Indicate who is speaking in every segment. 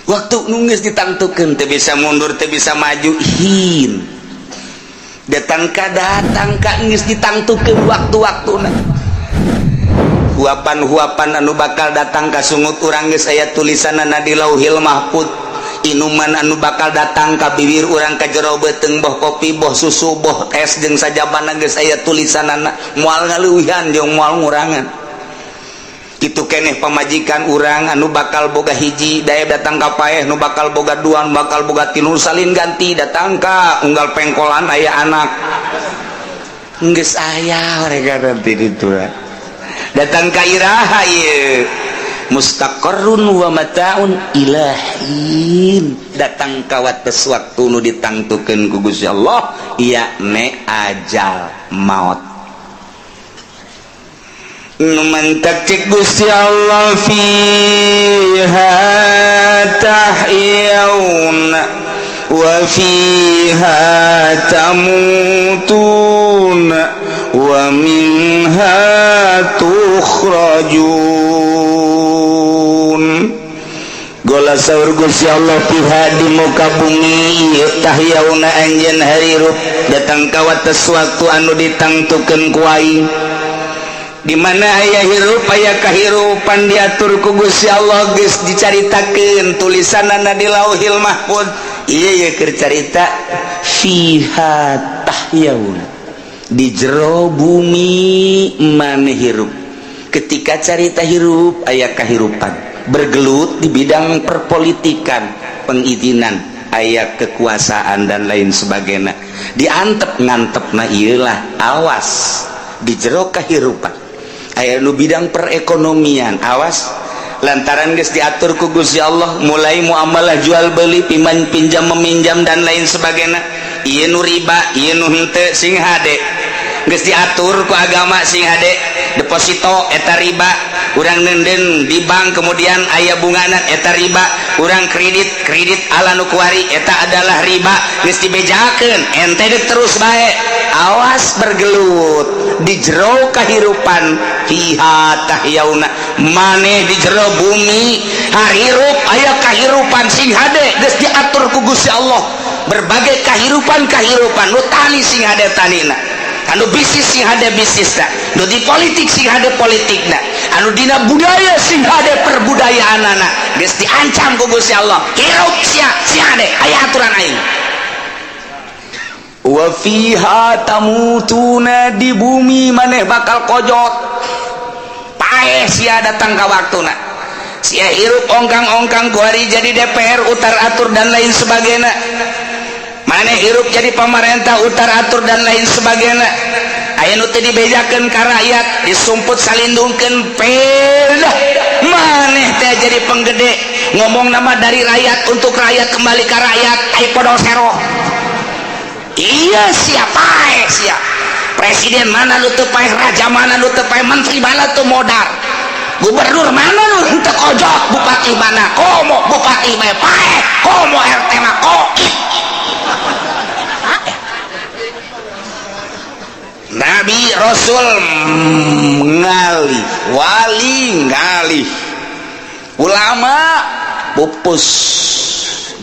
Speaker 1: Waktu nu geus ditangtukeun teu bisa mundur, teu bisa maju. Hin datang ka, datang ka geus ditangtukeun waktu-waktuna. Huapan-huapan anu bakal datang ka sungut urang geus aya tulisanana di Lauhil Mahfud. Inuman anu bakal datang ka bibir urang, ka jero beuteung, boh kopi, boh susu, boh es jeung sajabana, geus aya tulisanana, moal ngaleuwihan jeung moal ngurangan. Kitu keneh pamajikan urang anu bakal boga hiji daya datang ka paeh, nu bakal boga dua, nu bakal boga tilu, salin ganti datang ka unggal pengkolan aya anak, geus aya mereka nanti itu. Datang ka iraha ieu? Mustaqarrun wa mata'un ilahin. Datang ka wates waktu nu ditangtukeun ku Gusti Allah, yakni ajal maut. Nu mantak cek Gusti Allah, fiha tahyauna wa fiha tamutuna wa minha tukhrajun. Gola saur Gusti Allah, fiha di muka bumi ieu, tahyauna anjeun hirup, datang ka wates waktu anu ditangtukeun ku aing. Di mana aya hirup, aya kahirupan diatur ku Gusti Allah, geus dicaritakeun tulisanana di Lauhil Mahfud. Ieu ye keur carita fiha tahyauna, di jero bumi maneh hirup. Ketika carita hirup, aya kahirupan bergelut di bidang perpolitikan, pengizinan, aya kekuasaan dan lain sebagainya, diantep ngantep. Nah, iyalah, awas di jero kehirupan aya nu bidang perekonomian, awas, lantaran geus diatur ku Gusti Allah mulai muamalah jual beli, piman pinjam meminjam dan lain sebagainya, ieu nu riba, ieu nu henteu, sing hade geus diatur ku agama. Sing hade, deposito eta riba, urang nenden di bank kemudian aya bungana, eta riba, urang kredit, kredit ala nu kuari, eta adalah riba, geus dibejakeun. Ente dek terus bae, awas bergelut di jero kehidupan. Fiha tahyauna, maneh di jero bumi harirup, aya kahirupan. Sing hade, geus diatur ku Gusti Allah berbagai kehidupan kehidupan. Nu tani sing hade tanina, anu bisnis sing hade bisnisna, nu di politik sing hade politikna, anu dina budaya sing hade perbudayaanana, geus diancam ku Gusti Allah. Hirup sia, sing hade, aya aturan aing. Wa fiha tamutuna, di bumi maneh bakal kojot, paeh sia. Datang ka waktuna sia hirup ongkang-ongkang kuari jadi DPR, utar atur dan lain sebagainya, maneh hirup jadi pemerintah, utar atur dan lain sebagainya, aya nu teu dibejakeun ka rakyat, disumput salindungkeun pedah. Maneh teh jadi penggede, ngomong nama dari rakyat untuk rakyat, kembali ke rakyat, ai podol sero. Iya, siapa sia? Presiden mana nu teu paeh, raja mana nu teu paeh, menteri mana teu modar, gubernur mana nu teu kojot, bupati mana komo bupati bae paeh, komo RT mah koit. Nabi Rasul ngalih, wali ngalih, ulama pupus,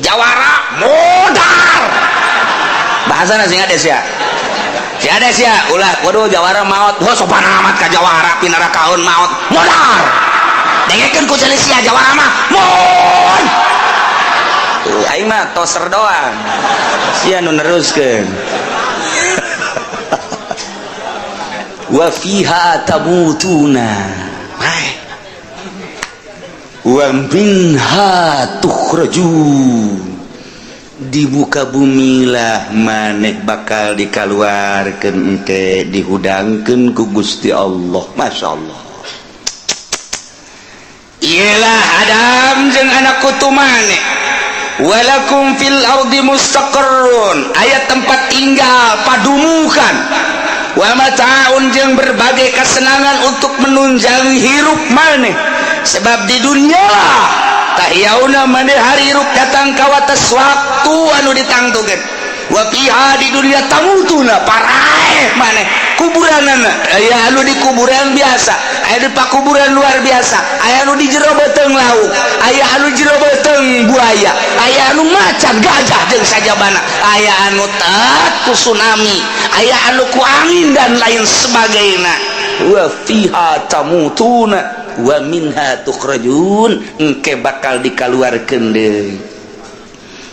Speaker 1: jawara modar. Bahasa sing ada sia, si ada sia ulah. Waduh, jawara maot. Oh, sopan amat ka jawara, pinara kaun maot modar. Dengekeun ku ceuli sia, jawara mah mon. Tuh, aing mah toser doang, sia nu neruskeun. Wa fiha tamutuna wa minha tukhrajun, di muka bumi lah maneh bakal dikaluarkeun engke, dihudangkeun ku Gusti Allah. Masya Allah. Iyalah Adam jeung anak kutu maneh. Walakum fil ardi mustaqarrun, aya tempat tinggal, padumukan, wa mata'un jeung berbagai kesenangan untuk menunjang hirup maneh. Sebab di dunia lah tahyauna, maneh hirup, datang ka wates waktu anu ditangtukeun. Wa fiha, di dunia, tamutuna, paraeh maneh, kuburanana aya anu di kuburan biasa, Aya di pakuburan luar biasa, aya nu di jero beuteung laut, aya anu jero beuteung buaya, aya anu macan, gajah jeung sajabana, aya anu tat ku tsunami, aya anu ku angin dan lain sebagainya. Wa fiha tamutuna wa minha tukhrajun. Engke bakal dikaluarkeun deui,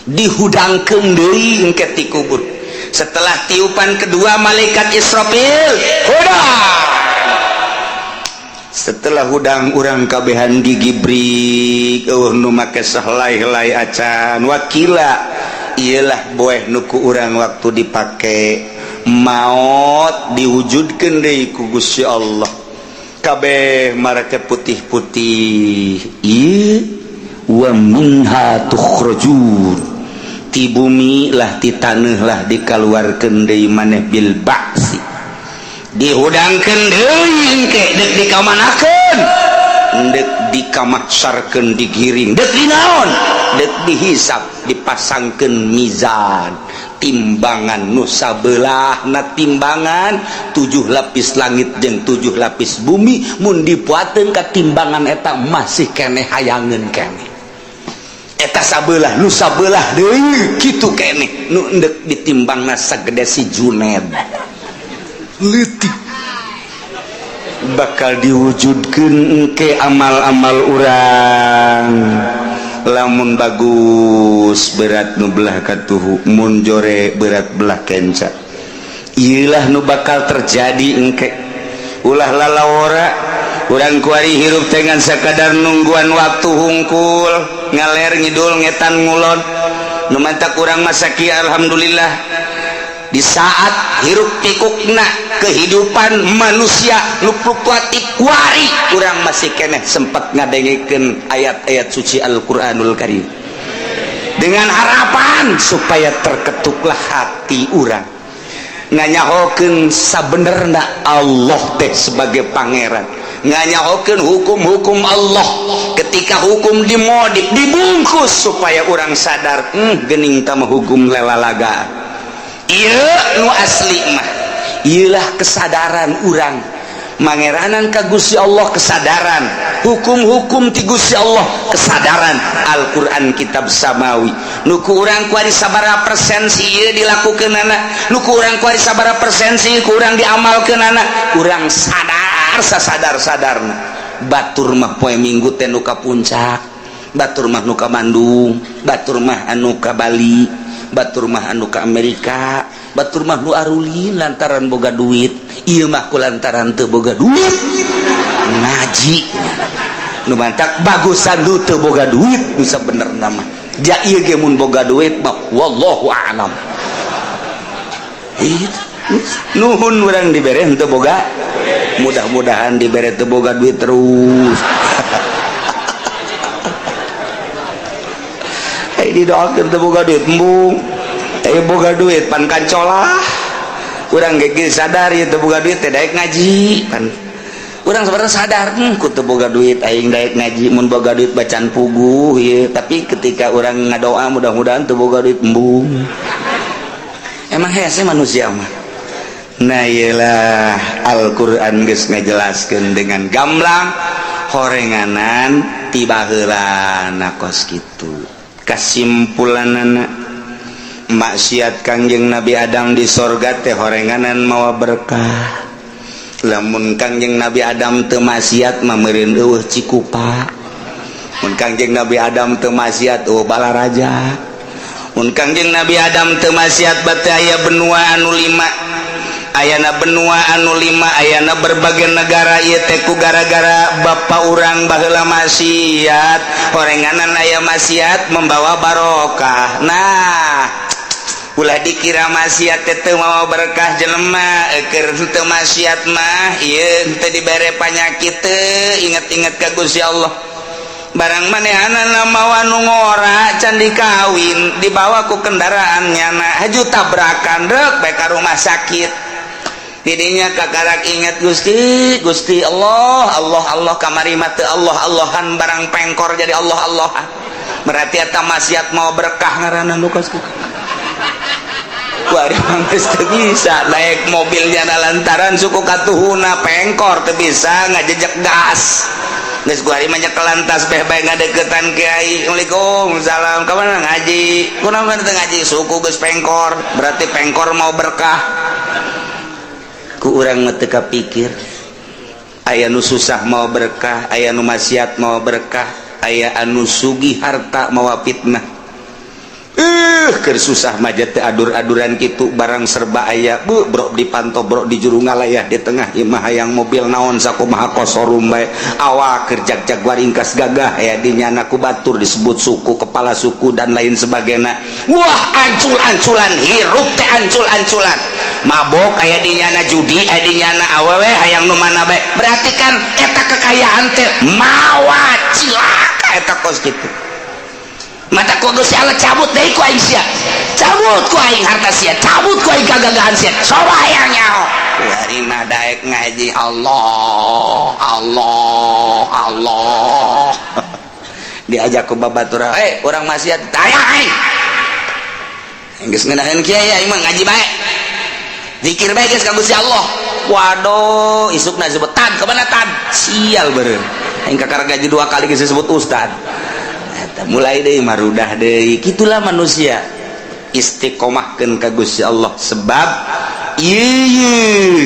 Speaker 1: dihudangkeun deui engke ti kubur setelah tiupan kedua malaikat Israfil. Hudang, setelah hudang urang kabehan gigi brik, eueuh nu make sahelai-helai acan. Wakila iyalah boeh nu ku urang waktu dipake maut diwujudkeun deui ku Gusti Allah, kabeh marake putih-putih. Ieu wa minha tukhrajun, ti bumi lah, ti taneuh lah dikaluarkeun deui maneh. Bil ba'si, dihudangkeun deui engke. Dek dikamanakeun? Dek dikamahsyarkeun, digiring. Dek dinaon? Dek dihisap, dipasangkeun mizan, timbangan nu sabelahna timbangan tujuh lapis langit jeung tujuh lapis bumi. Mun dipuateun ka timbangan eta masih keneh hayangeun keneh. Eta sabelah, nu sabelah deui kitu keneh, nu endek ditimbangna sagede si Juned leutik. Bakal diwujudkeun engke amal-amal urang. Lamun bagus, berat nu belah katuhu, mun jore, berat belah kenca. Iyalah nu bakal terjadi engke. Ulah lalawora urang kuari hirup dengan sakadar nungguan waktu hungkul, ngaler ngidul, ngetan ngulon. Nu mantak urang masaki alhamdulillah di saat hirup pikukna kehidupan manusia nu fluktuatif kuari, urang masih keneh sempat ngadengekeun ayat-ayat suci Al-Qur'anul Karim dengan harapan supaya terketuklah hati urang nganyahokeun sabenerna Allah teh sebagai pangeran, nganyahokeun hukum-hukum Allah. Ketika hukum dimodif, dibungkus supaya orang sadar, gening tama hukum lelalaga. Iya, nu asli mah iyalah kesadaran urang mangeranan ka Gusti Allah, kesadaran hukum-hukum ti Gusti Allah, kesadaran Al-Qur'an kitab samawi. Nu ku urang kuari sabaraha persen sih ieu dilakukeunana? Nu ku urang kuari sabaraha persen sih ku urang diamalkeunana? Urang sadar sasadar-sadarna batur mah poe Minggu teh nu ka Puncak, batur mah nu ka Bandung, batur mah anu ka Bali, batur mah anu ka Amerika, batur mah nu arulin lantaran boga duit. Ieu mah ku lantaran teu boga duit ngaji. Nu mantak bagusan nu teu boga duit. Nu sabenerna mah ja ieu ge mun boga duit mah wallahu a'lam. Nuhun urang dibere henteu boga, mudah-mudahan dibere teu boga duit terus. Hey, didoakeun teu boga duit embung. Eh, boga duit pan kancolah. Urang ge sadar ieu teu boga duit teh daek ngaji. Pan urang sebenarnya sadar, ku teu boga duit aing daek ngaji, mun boga duit bacan puguh ieu. Tapi ketika urang ngadoa mudah-mudahan teu boga duit, embung. Emang hese manusia mah. Nah, iyalah Al-Qur'an geus ngajelaskeun dengan gamblang horenganan ti baheulana kos kitu. Kesimpulan, maksiat Kangjeng Nabi Adam di sorga teh horenganan mawa berkah. Lamun Kangjeng Nabi Adam teu maksiat mah meureun eueuh Cikupa. Mun Kangjeng Nabi Adam teu maksiat, eueuh Balaraja. Mun Kangjeng Nabi Adam teu maksiat bate aya benua anu lima, ayana benua anu lima, ayana berbagai negara. Ieu teh ku gara-gara bapa urang baheula maksiat, horenganan aya maksiat membawa barokah. Nah, ulah dikira maksiat teh teu mawa berkah. Jelema keur teu maksiat mah ieu teu dibere panyakit teu inget-inget ka Gusti Allah. Barang manehanana mawa nu ngora can dikawin, dibawa ku kendaraan nyana haju tabrakan, rek bae ka rumah sakit. Didinya kakarak ingat Gusti, Gusti Allah, Allah, Allah. Kamari mah teu Allah Allahan, barang pengkor jadi Allah Allah. Berarti eta maksiat mau berkah ngaranna nu kos kitu. Kuari mah geus teu bisa naik mobilnya lantaran suku katuhuna pengkor, teu bisa ngajejek gas. Geus kuari mah nyekel lantas beh bae ngadeukeutan kiai. Assalamualaikum, salam. Ka mana? Ngaji. Kunaon teu ngaji? Suku geus pengkor. Berarti pengkor mau berkah. Ku urang mah teu kapikir. Aya nu susah mau berkah, aya nu maksiat mau berkah, aya anu sugih harta mawa fitnah. Keur susah mah teh adur-aduran kitu, barang serba aya bu, bro di panto, bro di juru ngalayah di tengah imah, hayang mobil naon sakumaha kosorum bae, awak keur jag-jag waringkas gagah aya di nyana ku batur disebut suku, kepala suku, dan lain sebagainya. Wah, ancul-anculan hirup teh, ancul-anculan mabok aya di nyana, judi aya di nyana, awewe hayang nu mana bae. Berarti kan eta kekayaan teh mawa cilaka. Eta kos kitu mata ku Gusti Allah cabut deui ku aing sia, cabut ku aing harta sia, cabut ku aing kagagahan sia. Coba hayang nyaho. Kuari mah daek ngaji, Allah Allah Allah, diajak ku babatura, eh, urang maksiat taya aing geus ngeunaheun kiai, aing mah ngaji bae, zikir bae geus ka Gusti Allah. Waduh, isukna disebut tad kemana tad, sial beureum aing kakara gaji dua kali geus disebut ustad. Eta mulai deui marudah deui. Kitulah manusia, istiqomahkeun ka Gusti Allah, sebab ieu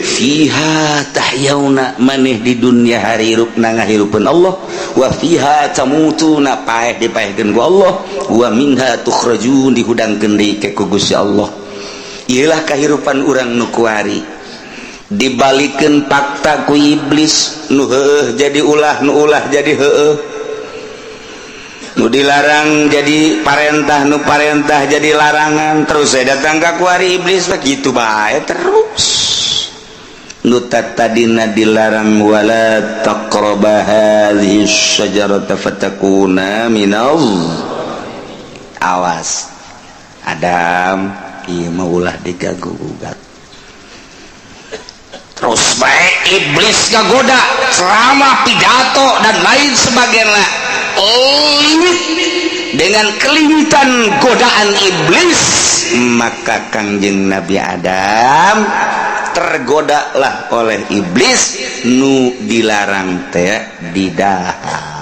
Speaker 1: fiha tahyauna, maneh di dunia harirupna ngahirupeun Allah, wa fiha tamutuna, paeh dipaehkeun ku Allah, wa minha tukhrajun, dihudangkeun deui ke ku Gusti Allah. Ieulah kahirupan urang nu kuari. Dibalikeun fakta ku iblis, nu heueuh jadi ulah, nu ulah jadi heueuh, nu dilarang jadi parentah, nu parentah jadi larangan. Terus saya datang ke kuari iblis begitu bae terus. Nu tadina dilarang wala taqraba hadhihi syajarata fatakuna minal, awas Adam, ieu mah ulah diganggu gugat. Terus baik iblis ngagoda selama pidato dan lain sebagainya. Limit dengan kelimitan godaan iblis, maka Kangjeng Nabi Adam tergodalah oleh iblis, nu dilarang teh didahar.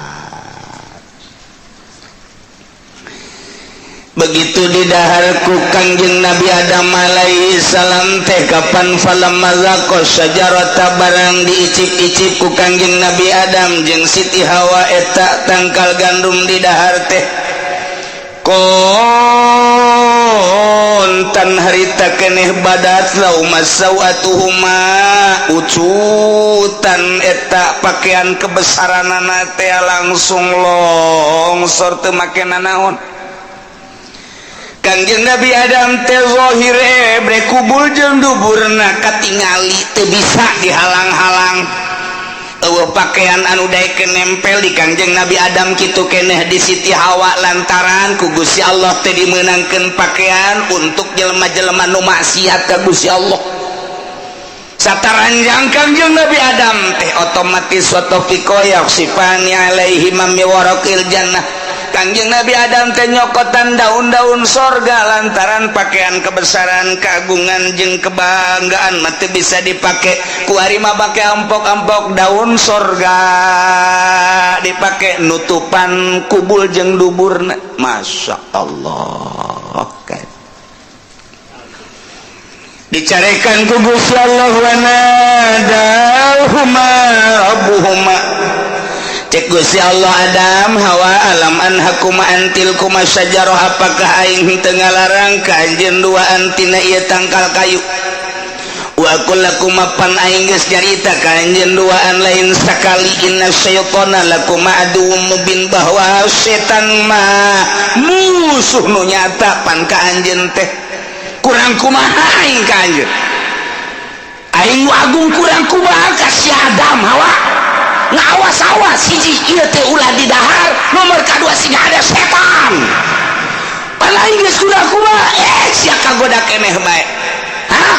Speaker 1: Begitu didahar ku Kangjeng Nabi Adam alaihi salam teh, kapan falamma zaqa syajarata, barang diicip-icip ku Kangjeng Nabi Adam jeung Siti Hawa eta tangkal gandum didahar teh, kontan harita keneh badat lahuma sawatuhuma, ucutan eta pakaian kebesaranana teh langsung longsor, teu make nanaon. Kangjeng Nabi Adam teh zahir bre kubul jeung duburna katingali, teu bisa dihalang-halang. Eueuh pakaian anu daekeun nempel di Kangjeng Nabi Adam kitu keneh di Siti Hawa, lantaran ku Gusti Allah teh dimeunangkeun pakaian untuk jelema-jelema nu maksiat ka Gusti Allah. Sataranjang Kangjeng Nabi Adam teh otomatis wa tafiqa yakhsifani alaihi min waraqil jannah. Kangjeng Nabi Adam teh nyokotan daun-daun sorga, lantaran pakaian kebesaran, keagungan jeung kebanggaan mah teu bisa dipake. Kuari mah pake ampok-ampok daun sorga dipake nutupan kubul jeung duburna. Masya Allah kan dicarekan ku Gusti Allah, wa nadahuma rabbuhuma, cek Gusti Allah, Adam, Hawa, alam anhakuma an tilkuma syajarah, apakah aing teu ngalarang ka anjeun duaan tina ieu tangkal kayu? Wa qul lakuma, pan aing geus nyarita ka anjeun duaan lain sakali, inna syaitana lakuma aduwwum mubin, bahwa setan mah musuh nu nyata pan ka anjeun teh. Kurang kumaha aing ka anjeun? Aing nu agung kurang kumaha ka si Adam, Hawa? Ngawas-awas, hiji ieu teh ulah didahar, nomor kadua siga ada setan. Pan aing geus kurang kumaha, eh, sia kagoda keneh bae. Hah,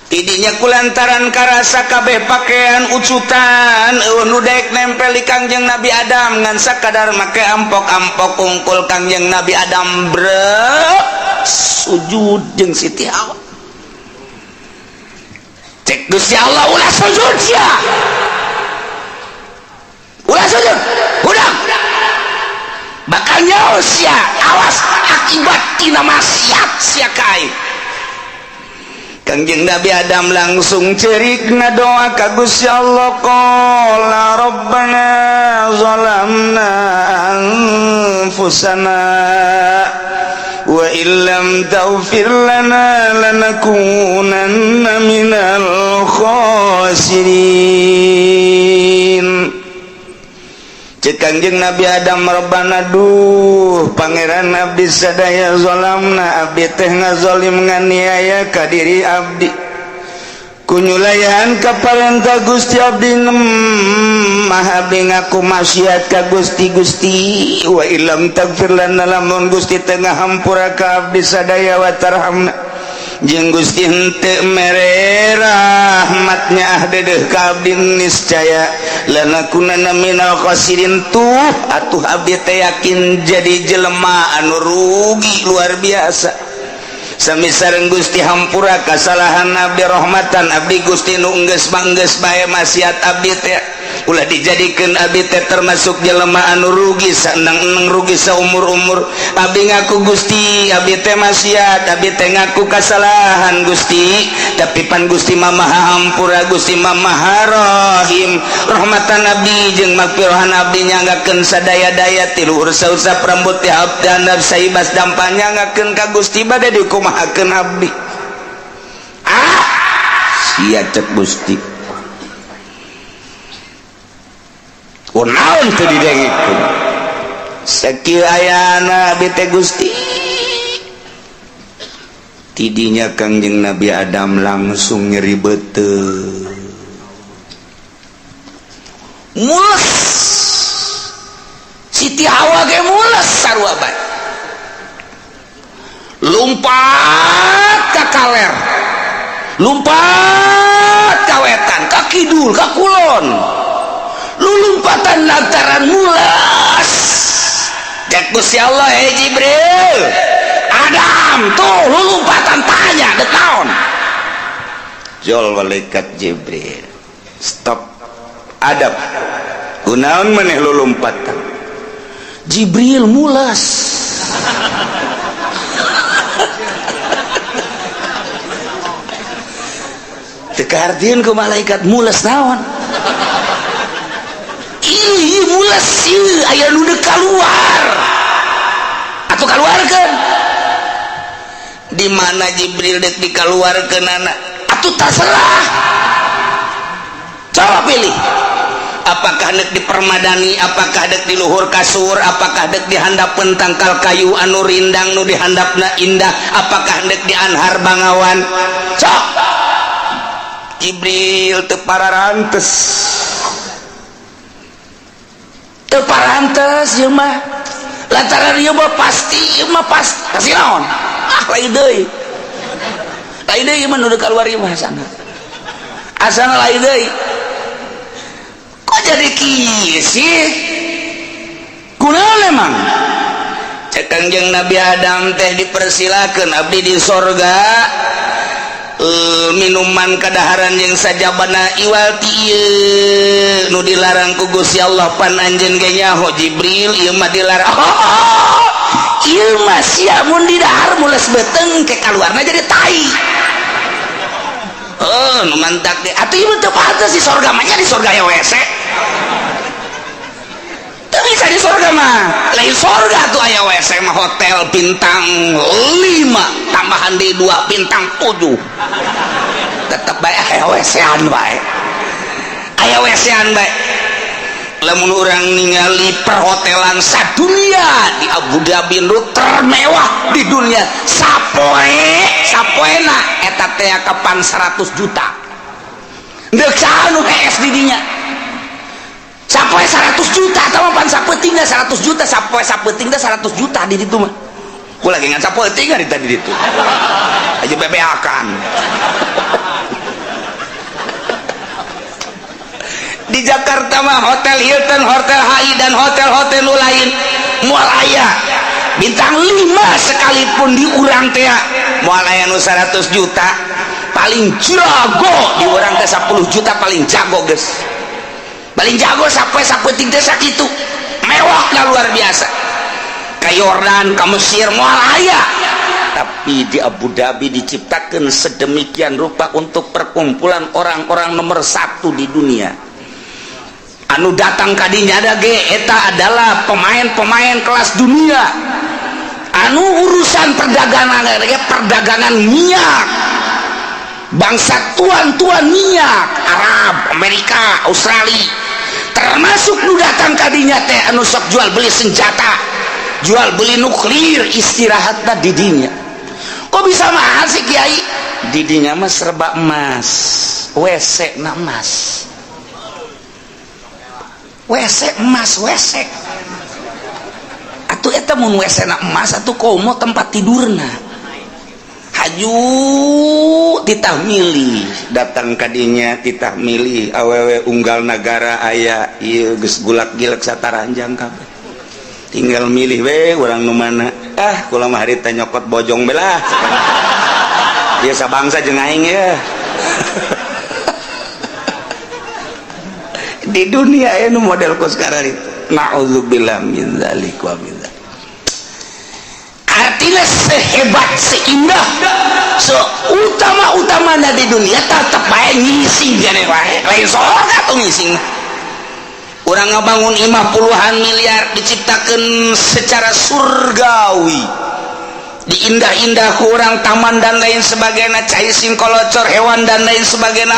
Speaker 1: tidinya kulantaran karasa kabeh pakaian ucutan, eueuh nu daek nempel di Kangjeng Nabi Adam, ngan sakadar make ampok-ampok kungkul. Kangjeng Nabi Adam brek. Sujud jeung Siti Hawa. Cek Gusti Allah ulah sujud sia. Ulah sujud. Udah. Bakal nyaho sia, awas akibat tina maksiat sia ka aing. Kangjeng Nabi Adam langsung cerik ngadoa ka Gusti Allah, qala rabbana zalamna anfusana wa illam taghfir lana lanakunanna minal khasirin. Cek Kangjeng Nabi Adam, rabbana duh pangeran abdi sadaya, zalamna abdi teh ngazolim nganiaya ka diri abdi kunyulayan ka parentah Gusti abdi mah abdi ngaku maksiat ka Gusti. Gusti, wa illam taghfir lana lamun Gusti teu ngahampura ka abdi sadaya, wa tarhamna jeung Gusti henteu mere rahmatnya ah dedeh ka abdi, niscaya lanakunanna minal khasirin. Tuh atuh abdi teh yakin jadi jelema anu rugi luar biasa. Sami sareng Gusti hampura kasalahan abdi, rahmatan abdi Gusti nu enggeus manggeus bae maksiat abdi teh, ulah dijadikeun abdi teh termasuk jelema anu rugi saenang-enang, rugi saumur-umur. Abdi ngaku Gusti, abdi teh maksiat, abdi teh ngaku kasalahan Gusti, tapi pan Gusti mah Maha Hampura, Gusti mah Maha Rahim. Rahmatan abdi jeung magfirahan abdi nyanggakeun sadaya-daya ti luhur sausap rambut ti abdi handap saibas dampa nyanggakeun ka Gusti, bade dikumahakeun abdi? Ah sia, cek Gusti, kunaon teu didengikeun sakieu ayana abdi teh Gusti? Tidinya Kangjeng Nabi Adam langsung nyeri beuteung, mules. Siti Hawa ge mules sarua bae, lumpat ka kaler, lumpat ka wetan, ka kidul, ka kulon, lulumpatan lantaran mulas. Cek Gusti Allah, "Hei Jibril, Adam tuh lulumpatan, tanya dek naon?" Jol malaikat Jibril, "Stop, Adam, kunaon maneh lulumpatan?" "Jibril, mulas." Teu kahartieun ku malaikat, mulas naon? Ih, mulas ieu aya nu deuk kaluar atuh, kaluarkeun. Di mana Jibril dek dikaluarkeun anak? Atuh terserah, coba pilih, apakah dek di permadani, apakah dek di luhur kasur, apakah dek di handapeun tangkal kayu anu rindang nu dihandapna indah, apakah dek di anhar bangawan. Cok Jibril, teu pararantes, teu parantes ieu mah, lantaran ieu mah pasti, ieu mah pasti pasti naon. Ah, lain deui, lain deui ieu mah nu keluar ieu mah asana, asana lain deui. Kok jadi kieu sih? Kunaon emang? Cek Kangjeng Nabi Adam teh, dipersilakeun abdi di sorga minuman kadaharan yang sajabana iwal ti ieu nu dilarang ku Gusti Allah. Pan anjeun ge nyaho Jibril, ieu mah dilarang. Oh, ieu mah sia mun didahar mules beuteung ke kaluarna jadi tai. Oh, nu mantak deh atuh ieu teu pantes di sorga mah nya, di sorga ya WC teu bisa di sorga mah, lain sorga tuh aya WC mah, hotel bintang 5 tambahan di 2 bintang 7 tetep bae aya WC-an bae, aya WC-an bae. Lamun urang ningali perhotelan sadunia di Abu Dhabi nu termewah di dunia, sapoe sapoena eta teh kapan 100 juta. Deuk saha nu hees di dinya sapoe 100 juta? Atawa pan sapeutingna 100 juta, sapoe sapeutingna 100 juta di ditu mah. Ku lagi ngan sapeuting di tadi ditu aja bebeakan. Di Jakarta mah Hotel Hilton, Hotel HI dan hotel-hotel nu lain moal aya. Bintang 5 sekalipun di urang teh moal aya nu 100 juta, paling jago di urang teh 10 juta paling jago geus. Paling jago sampai sapenting teh sakitu. Mewahna luar biasa. Ka Yordan, ka Mesir moal aya. Tapi di Abu Dhabi diciptakan sedemikian rupa untuk perkumpulan orang-orang nomor 1 di dunia. Anu datang kadinya ada ge eta adalah pemain-pemain kelas dunia. Anu urusan perdagangan ge perdagangan minyak. Bangsa tuan-tuan minyak Arab, Amerika, Australia. Termasuk nu datang kadinya teh anu sok jual beli senjata, jual beli nuklir, istirahatna di dinya. Kok bisa mahal sih Kiai? Di dinya mah serba emas, WC na emas, WC emas, WC. Atuh eta mun WC na emas atuh komo tempat tidurna. Haju titah milih datang kadinya, titah milih awewe unggal nagara aya ieu geus gulak-gilek sataranjang kabeh. Tinggal milih we urang nu mana. Ah, kula mah harita nyokot bojong belah. Ieu sabangsa jeung aing ya. Di dunia aya nu model ku sekarang itu. Na'udzubillah min dzalik wa min dzalik. Artinya sehebat, seindah, seutama-utamana di dunia tetep bae ngising jane wae. Lain sorga tuh ngising. Urang ngabangun imah puluhan miliar diciptakan secara surgawi, diindah-indah ku urang taman dan lain sebagainya, cai singkolocor hewan dan lain sebagainya.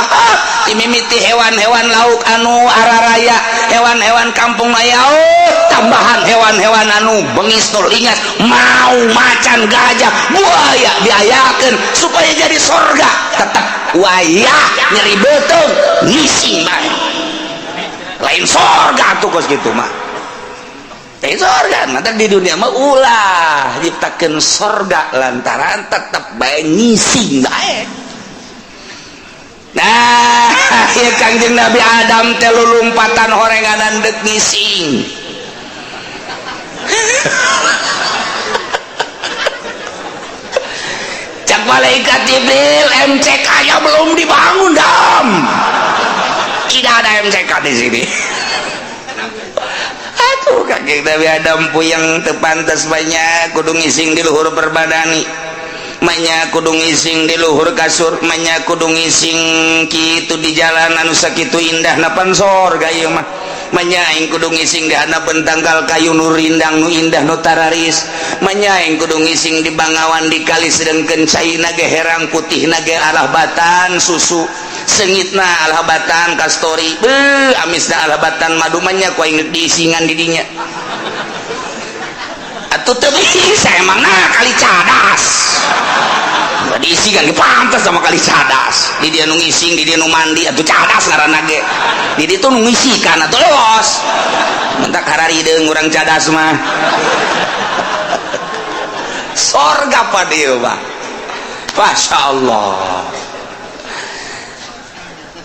Speaker 1: Dimimiti hewan-hewan lauk anu araraya, hewan-hewan kampung aya, oh, tambahan hewan-hewan anu bengis nu lingas, mau macan, gajah, buaya diayakeun supaya jadi sorga. Tetap wayah nyeri beuteung ngising bae. Lain sorga tuh kos gitu mah. Lain sorga, nanti di dunia mah ulah nyiptakeun sorga lantaran tetep bae ngising bae. Nah, ya Kangjeng Nabi Adam teh lulumpatan horenganan deuk ngising. Cak malaikat Jibril, MCK-nya belum dibangun, Dam. Tidak ada MCK di sini. Aduh, kakek Nabi Adam puyeng teu pantas banyak kudu ngising di luhur perbadani. Manya kudu ngising di luhur kasur, manya kudu ngising kitu di jalan anu sakitu indah napan sorga ieu mah. Manya aing kudu ngising di handapeun tangkal kayu nu rindang nu indah nu tararis. Manya aing kudu ngising di bangawan di kali sedengkeun caina ge herang putihna ge arah batan susu. Sengitna alah batan kastori, beuh amisna alah batan madu manya ku aing diisingan di dinya. Atuh teu bisa emangna kali cadas. Diisingan ge pantes sama kali cadas. Di dia nu ngising, di dia nu mandi, atuh cadas ngaranna ge. Di ditu nu ngisikan atuh los. Mentak hararideung urang cadas mah. Sorga pa dieu mah. Masya Allah.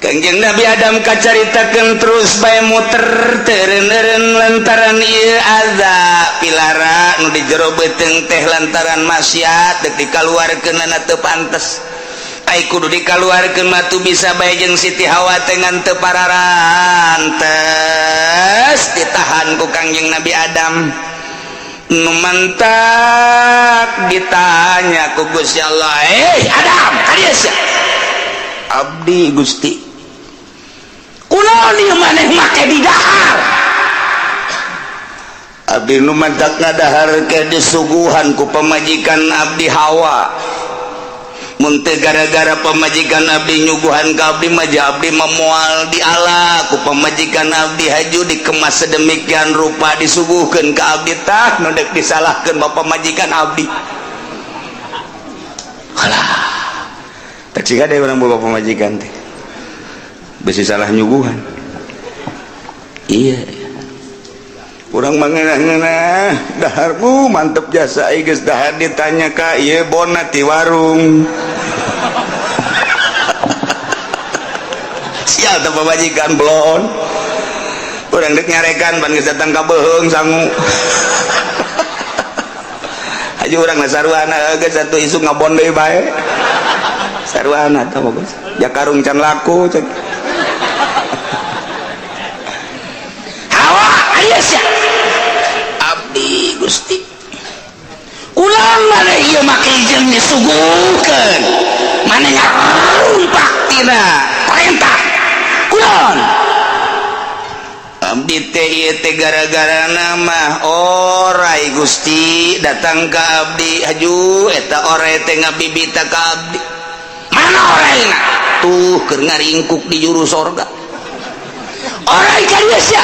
Speaker 1: Kangjeng Nabi Adam kacaritakeun terus bae muter teureun-eureun lantaran ieu azab pilara nu di jero beuteung teh lantaran maksiat deuk dikaluarkeunana teu pantes. Ai kudu dikaluarkeun mah tu bisa bae jeung Siti Hawa teh ngan teu pararantes ditahan ku Kangjeng Nabi Adam. Nu mantak ditanya ku Gusti Allah, "Eh Adam, kadieu sia?" Abdi Gusti. Kunaon ieu maneh make di dahar? Abdi nu mantak ngadahar ke disuguhan ku pamajikan abdi Hawa. Mun teu gara-gara pamajikan abdi nyuguhan ka abdi mah abdi memual di ala ku pamajikan abdi haju dikemas sedemikian rupa disuguhkeun ka abdi tah nu deuk disalahkeun bapak pamajikan abdi. Alah. Tah ciga deui urang boga pamajikan teh. Besi salah nyuguhan. Iya. Urang mah ngeunah-ngeunah daharmu mantep jasa ai geus dahar ditanya ka ieu bona ti warung. Sial teh pamajikan blon. Urang deuk nyarekan pan geus datang ka beuheung sangu. Aja urang mah sarwana geus atuh isuk ngabon deui bae. Sarwana tah bagus. Ya karung can laku cek. Hawa aya sia. Abdi Gusti. Ulang mana ieu make jeung disuguhkeun. Mana ngarumpak tina perintah. Kulon. Abdi teh ieu teh gara-gara nama orai Gusti datang ka abdi haju eta orai teh ngabibita ka abdi. Mana oraina? Tuh keur ngaringkuk di juru sorga. Orai ka dieu sia.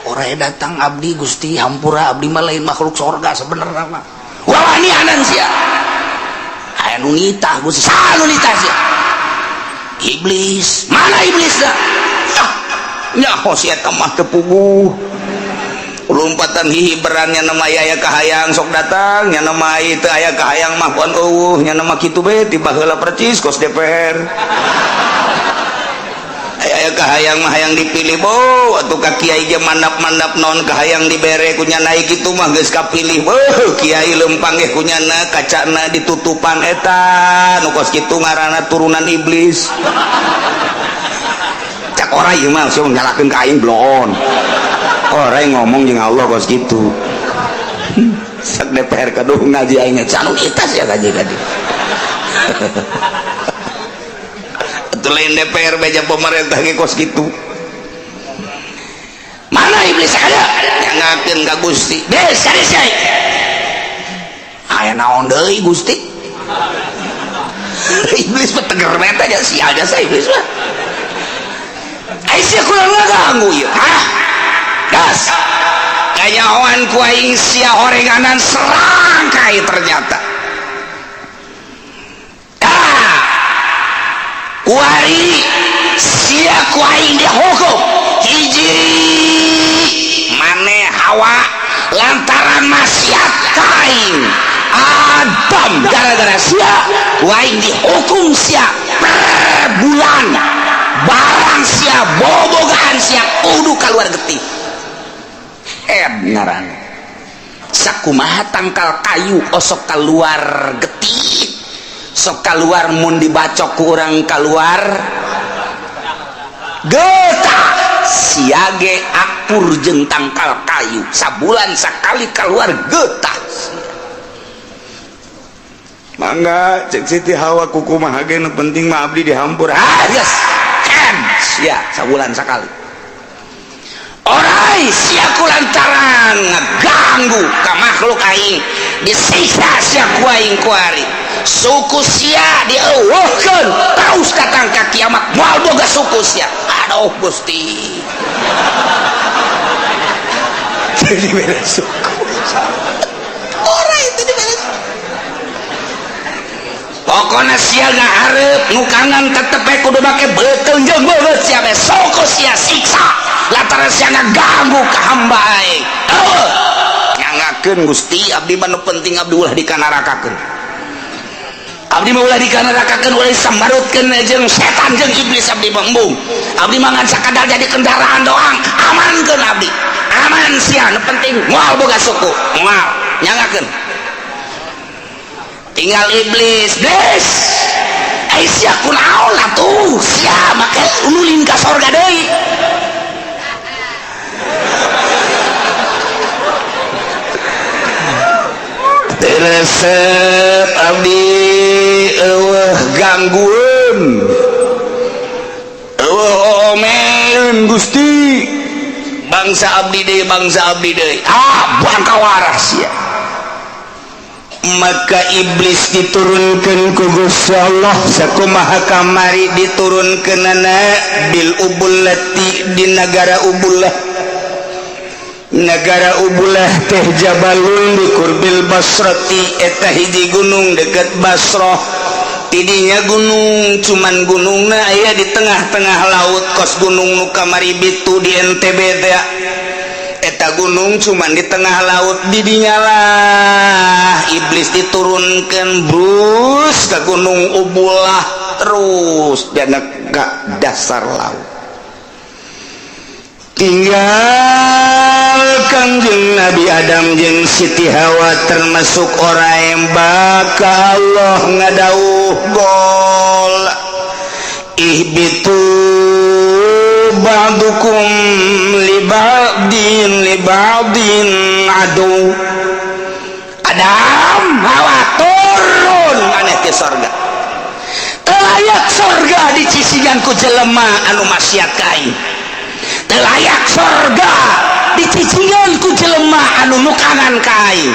Speaker 1: Orai datang abdi Gusti hampura abdi mah lain makhluk sorga sebenarnya mah. Wawanianan sia. Aya nu nitah Gusti, saha nu nitah sia? Iblis. Mana iblisna? Nyaho si eta mah teu puguh. Lompatan hihiberan nya nama aya kahayang sok datang, nya nama teu aya kahayang mah pon eueuh, nya nama kitu bae ti baheula percis kos DPR. Aya kahayang mah hayang dipilih bo, atuh ka kiai ge mandap-mandap naon kahayang dibere ku nya naik kitu mah geus kapilih. Beuh, kiai lempang ge ku nyana kacana ditutupan eta nu kos kitu ngaranna turunan iblis. Cak orai ieu mah sia nyalakeun ka aing bloon. Orai ngomong jeung Allah kos kitu. Sak DPR kaduh ngaji aing canu itas ya ngaji ka dieu. Atuh lain DPR beja pemerintah ge kos kitu. Mana iblis ada? Nyangakeun ka Gusti. Des cari sia. Aya naon deui Gusti? Iblis mah teger bae teh sia jasa iblis mah. Aisyah kurang ngaganggu ieu. Hah? Gas. Kanyahoan ku aing sia horenganan serangkai ternyata. Ah. Kuari sia ku aing dihukum. Hiji mane Hawa lantaran maksiat ka aing. Adam gara-gara sia ku aing dihukum sia per bulan. Barang sia bobogaan sia kudu keluar getih. Ngaran sakumaha tangkal kayu osok keluar getih, sok keluar mun dibacok ku urang keluar getah. Siage akur jeung tangkal kayu sabulan sakali keluar getah. Mangga cek Siti Hawa kukumaha ge nu penting mah abdi dihampur. Ah yes. Sia sabulan sakali. Orai sia ku lantaran ngaganggu ka makhluk aing disiksa sia ku aing kuari. Suku sia dieuweuhkeun terus datang ka kiamat moal boga suku sia. Aduh Gusti. Jadi beres suku. Orai itu diberes. Pokona sia ngahareup nu kanan tetep bae kudu make beuteung jeung beungeut sia bae suku sia siksa lantaran sia ngaganggu ka hamba aing. Eueuh nyangakeun Gusti abdi mah nu penting abdi ulah dikanarakakeun. Abdi mah ulah dikanarakakeun ulah disambarutkeun jeung setan jeung iblis abdi mah embung. Abdi mah ngan sakadar jadi kendaraan doang, amankeun abdi. Aman sia nu penting moal boga suku, moal nyangakeun. Tinggal iblis, des. Ai sia kunaon atuh? Sia make ulin ka sorga deui. Teu resep abdi eueuh ganggueun. Eueuh omeun Gusti. Bangsa abdi deui, bangsa abdi deui. Ah, bangka waras sia. Maka iblis diturunkan ku Gusti Allah sakumaha kamari diturunkeunana bil ubullati di nagara Ubullah. Nagara Ubullah teh jabalun di kurbil Basrati eta hiji gunung deket Basrah. Tidinya gunung cuman gunungna aya di tengah-tengah laut kos gunung nu kamari bitu di NTB teh. Eta gunung cuman di tengah laut didinya lah iblis diturunkan brus ke gunung Ubullah terus dan ke dasar laut. Tinggal Kangjeng Nabi Adam jeung Siti Hawa termasuk orang yang bakal Allah ngadauh gol ihbitu ba'dukum li ba'din li ba'din adu. Adam Hawa turun maneh ke sorga, teu layak sorga dicicigan ku jelema anu maksiat ka aing, teu layak sorga dicicigan ku jelema anu nukangan ka aing.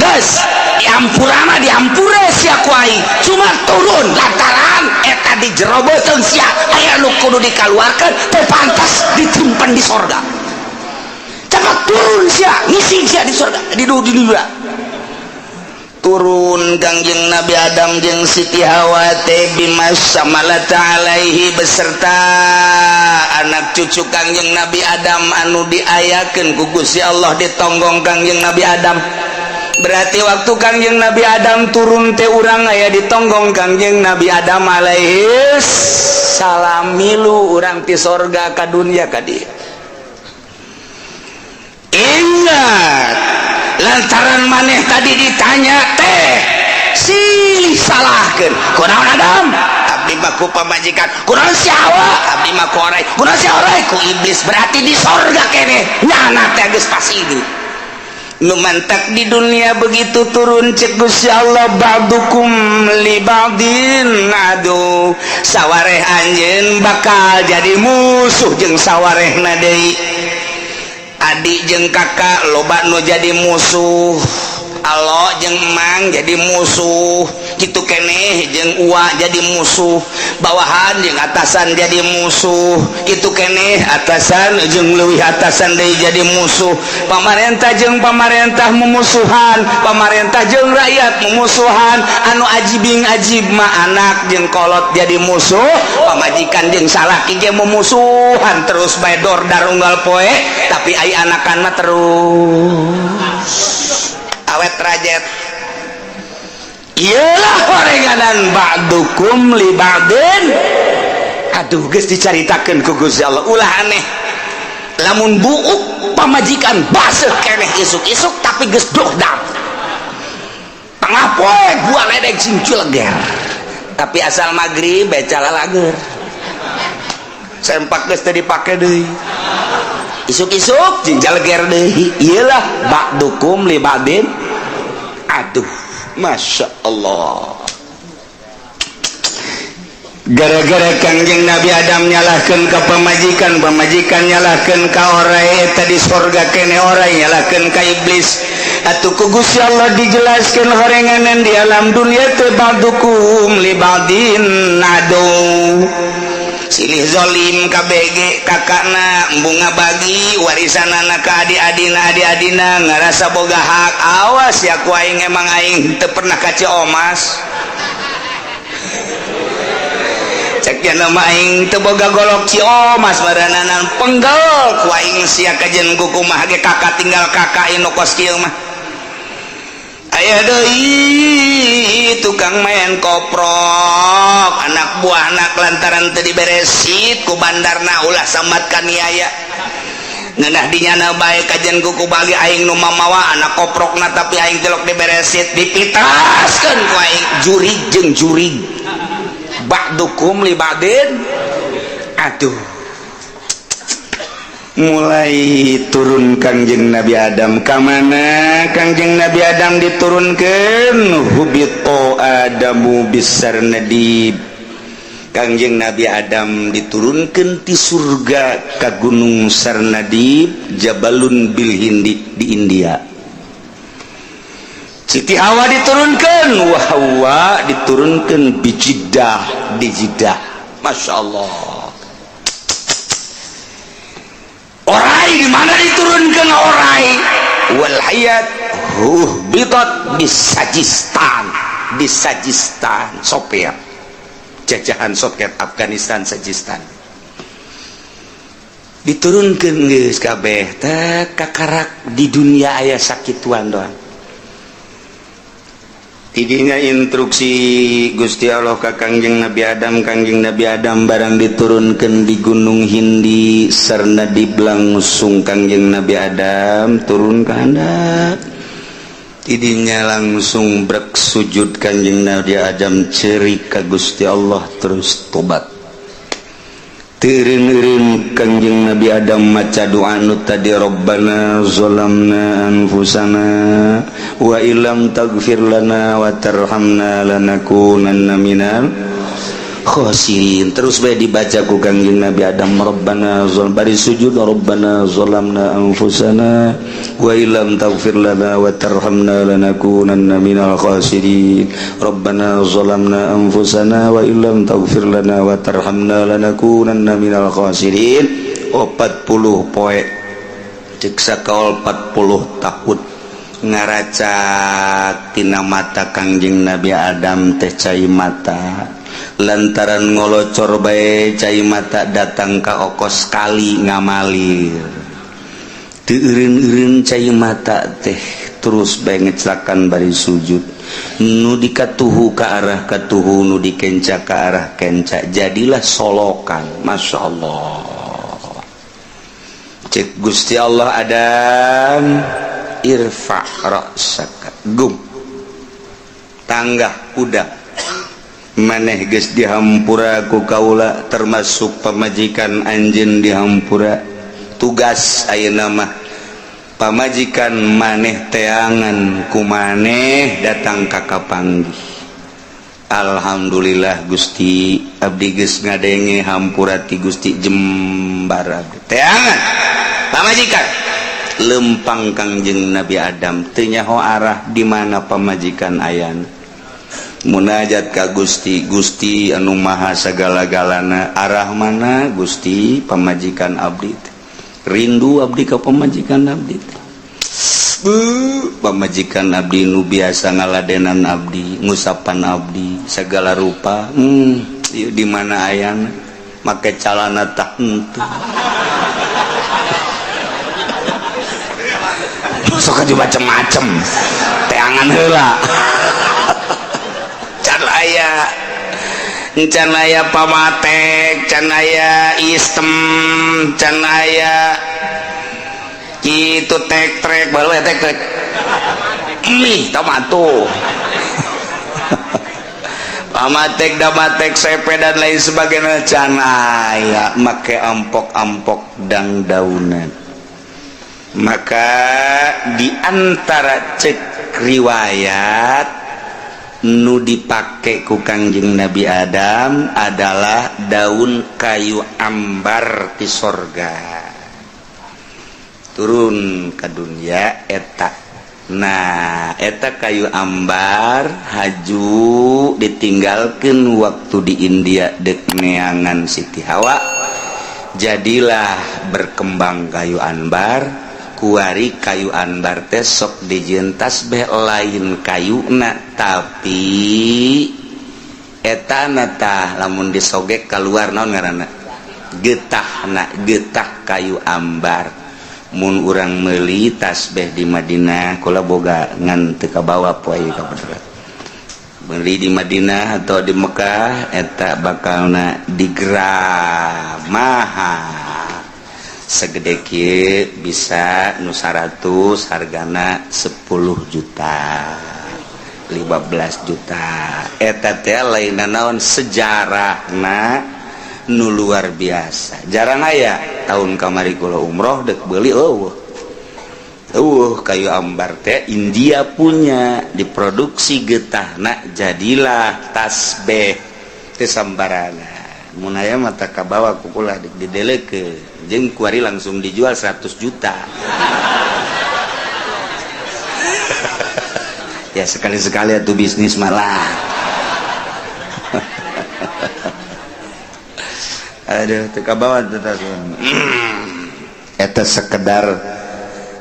Speaker 1: Geus diampurana, diampura sia ku aing, cuma turun lantaran eta di jero beuteung sia aya nu kudu dikaluarkeun, teu pantas ditimpen di sorga. Cepat turun sia, ngising sia di sorga, di dunia. Turun Kangjeng Nabi Adam jeung Siti Hawa teh bimas samalata alaihi, beserta anak cucu Kangjeng Nabi Adam anu diayakeun ku Gusti Allah ditonggong Kangjeng Nabi Adam. Berarti waktu Kangjeng Nabi Adam turun teh urang aya ditonggong Kangjeng Nabi Adam alaihi salam, milu urang ti sorga ka dunia ka dieu. Ingat, lantaran maneh tadi ditanya teh silih salahkeun, kunaon Adam? Abdi mah ku pamajikan. Kunaon si Hawa? Abdi mah ku orai. Kunaon si orai? Ku iblis. Berarti di sorga keneh nyana teh geus pas ini nu mantak di dunia. Begitu turun, cek Gusti Allah, ba'dukum li ba'din adu, sawareh anjeun bakal jadi musuh jeung sawarehna deui. Adik jeung kakak loba nu jadi musuh, alo jeung emang jadi musuh, gitu keneh jeung ua jadi musuh, bawahan jeung atasan jadi musuh, itu keneh atasan jeung leuwih atasan deui jadi musuh, pamarentah jeung pamarentah memusuhan, pamarentah jeung rakyat memusuhan. Anu ajibing ajib mah anak jeung kolot jadi musuh, pamajikan jeung salaki ge memusuhan terus bae, dordar unggal poe, tapi ai anakan mah terus awet rajet. Iyalah horenganan ba'dukum li ba'din. Aduh, geus dicaritakeun ku Gusti Allah, ulah aneh lamun buuk pamajikan baseuh keneh isuk-isuk, tapi geus dordar tengah poe gua ledek sing cileger, tapi asal maghrib beca lalager, sempak geus teu dipake deui, isuk-isuk jeung jaleger deui. Iyalah ba'dukum li ba'din. Aduh, Masya Allah, gara-gara Kangjeng Nabi Adam nyalahkan ke pemajikan, pemajikan nyalahkan ka orai, eta di sorga kene orai nyalahkan ka iblis. Atuh ku Gusti Allah dijelaskan horenganan di alam dunia teh ba'dukum li ba'din adu, silih zolim KBG. Kakakna bunga bagi warisan anak ke adik-adina, adik-adina ngerasa boga hak. Awas ya ku aing, emang aing teu pernah ka Ciomas, cek nama aing teu boga golok Ciomas barananan, penggal ku aing sia kajen kumaha ge kakak tinggal kakak inu kos kieu mah. Aya deui tukang main koprok, anak buah anak lantaran teu diberesit ku bandarna, ulah sambat kaniaya ngeunah dinyana bae kajen kuku bagi aing nu mamawa anak koprokna, tapi aing tilok diberesit, dipitaskeun ku aing jurig jeung jurig. Ba'dukum li ba'din. Aduh, mulai turun Kangjeng Nabi Adam ka mana? Kangjeng Nabi Adam diturunkan, hubito Adamu bisarnadib. Kangjeng Nabi Adam diturunkan di surga ke Gunung Sarnadib, Jabalun bil Hindi, di India. Siti Hawa diturunkan, wah, Hawa diturunkan di Jeddah, di Jeddah. Masya Allah. Orai di mana diturunkan orai? Wal hayat hubitat di Sajistan, di Sajistan, Soviet, jajahan Soviet, Afghanistan, Sajistan diturunkan. Geus kabeh teh kakarak di dunia aya sakituan doang. Tidinya instruksi Gusti Allah ka Kangjeng Nabi Adam. Kangjeng Nabi Adam barang diturunkan di Gunung Hindi sarna diblangsung Kangjeng Nabi Adam turun ke handap. Tidinya langsung brek sujud Kangjeng Nabi Adam, cerik ka Gusti Allah, terus tobat. Teureun-eureun Kangjeng Nabi Adam maca doa nu tadi, Rabbana zalamna anfusana wa illam taghfir lana wa tarhamna lanakunanna minal khasirin. Terus bae dibaca ku Kangjeng Nabi Adam, Rabbana zalam, bari sujud, Rabbana zalamna anfusana wa illam taghfir lana wa tarhamna lanakunanna minal khasirin. Rabbana zalamna anfusana wa illam taghfir lana wa tarhamna lanakunanna minal khasirin. 40 poe, cek sakaol 40 tahun, ngaracak tina mata Kangjeng Nabi Adam teh cai mata, lantaran ngolocor bae cai mata datang ka okos kali ngamalir. Teu eureun-eureun cai mata teh terus bae ngeclakan bari sujud, nu dikatuhu ka arah katuhu, nu dikenca ka arah kenca, jadilah solokan. Masya Allah. Cek Gusti Allah, Adam, irfa ra'saka, gum tanggah udah maneh geus dihampura ku kaula, termasuk pamajikan anjeun dihampura. Tugas ayeuna mah pamajikan maneh teangan ku maneh datang ka kapanggih. Alhamdulillah Gusti, abdi geus ngadenge hampura ti Gusti, jembar abdi teangan pamajikan. Lempang Kangjeng Nabi Adam teu nyaho arah di mana pamajikan ayana. Munajat ka Gusti, Gusti anu maha sagala-galana, arah mana Gusti pamajikan abdi teh? Rindu abdi ka pamajikan abdi teh. Pamajikan abdi nu biasa ngaladenan abdi, ngusapan abdi segala rupa, di mana ayana? Make calana tah henteu. Sok aja macem-macem, teangan heula. Can aya, can aya pamatek, can aya istem, can aya kitu tek trek baru ya tek trek mih tomato pamatek damatek sepe dan lain sebagainya, can aya, make ampok-ampok dang daunan. Maka diantara cek riwayat nu dipake ku Kangjeng Nabi Adam adalah daun kayu ambar di sorga turun ke dunia eta. Nah, eta kayu ambar haju ditinggalkan waktu di India dek neangan Siti Hawa, jadilah berkembang kayu ambar. Kuari kayu ambar teh sok dijieun tasbeh, lain kayuna tapi etana tah lamun disogek keluar naon ngaranna, getahna, getah kayu ambar. Mun urang meuli tasbeh di Madinah, kula boga ngan teu kabawa poe ka beneran. Beli di Madinah atau di Mekah eta bakalna digeram mahal, segede kieu bisa nu 100 hargana 10 juta 15 juta. Eta teh lain naon, sejarahna nu luar biasa, jarang aya. Tahun kamari kula umroh dek beuli, eueuh eueuh kayu ambar teh. India punya, diproduksi getahna jadilah tasbeh teh sambarangan. Mun aya mah tah kabawa ku kula didelekeun jeung kuari langsung dijual 100 juta. Ya sekali-sekali atuh bisnis malah. Aduh, teu kabawa teh. Eta sekedar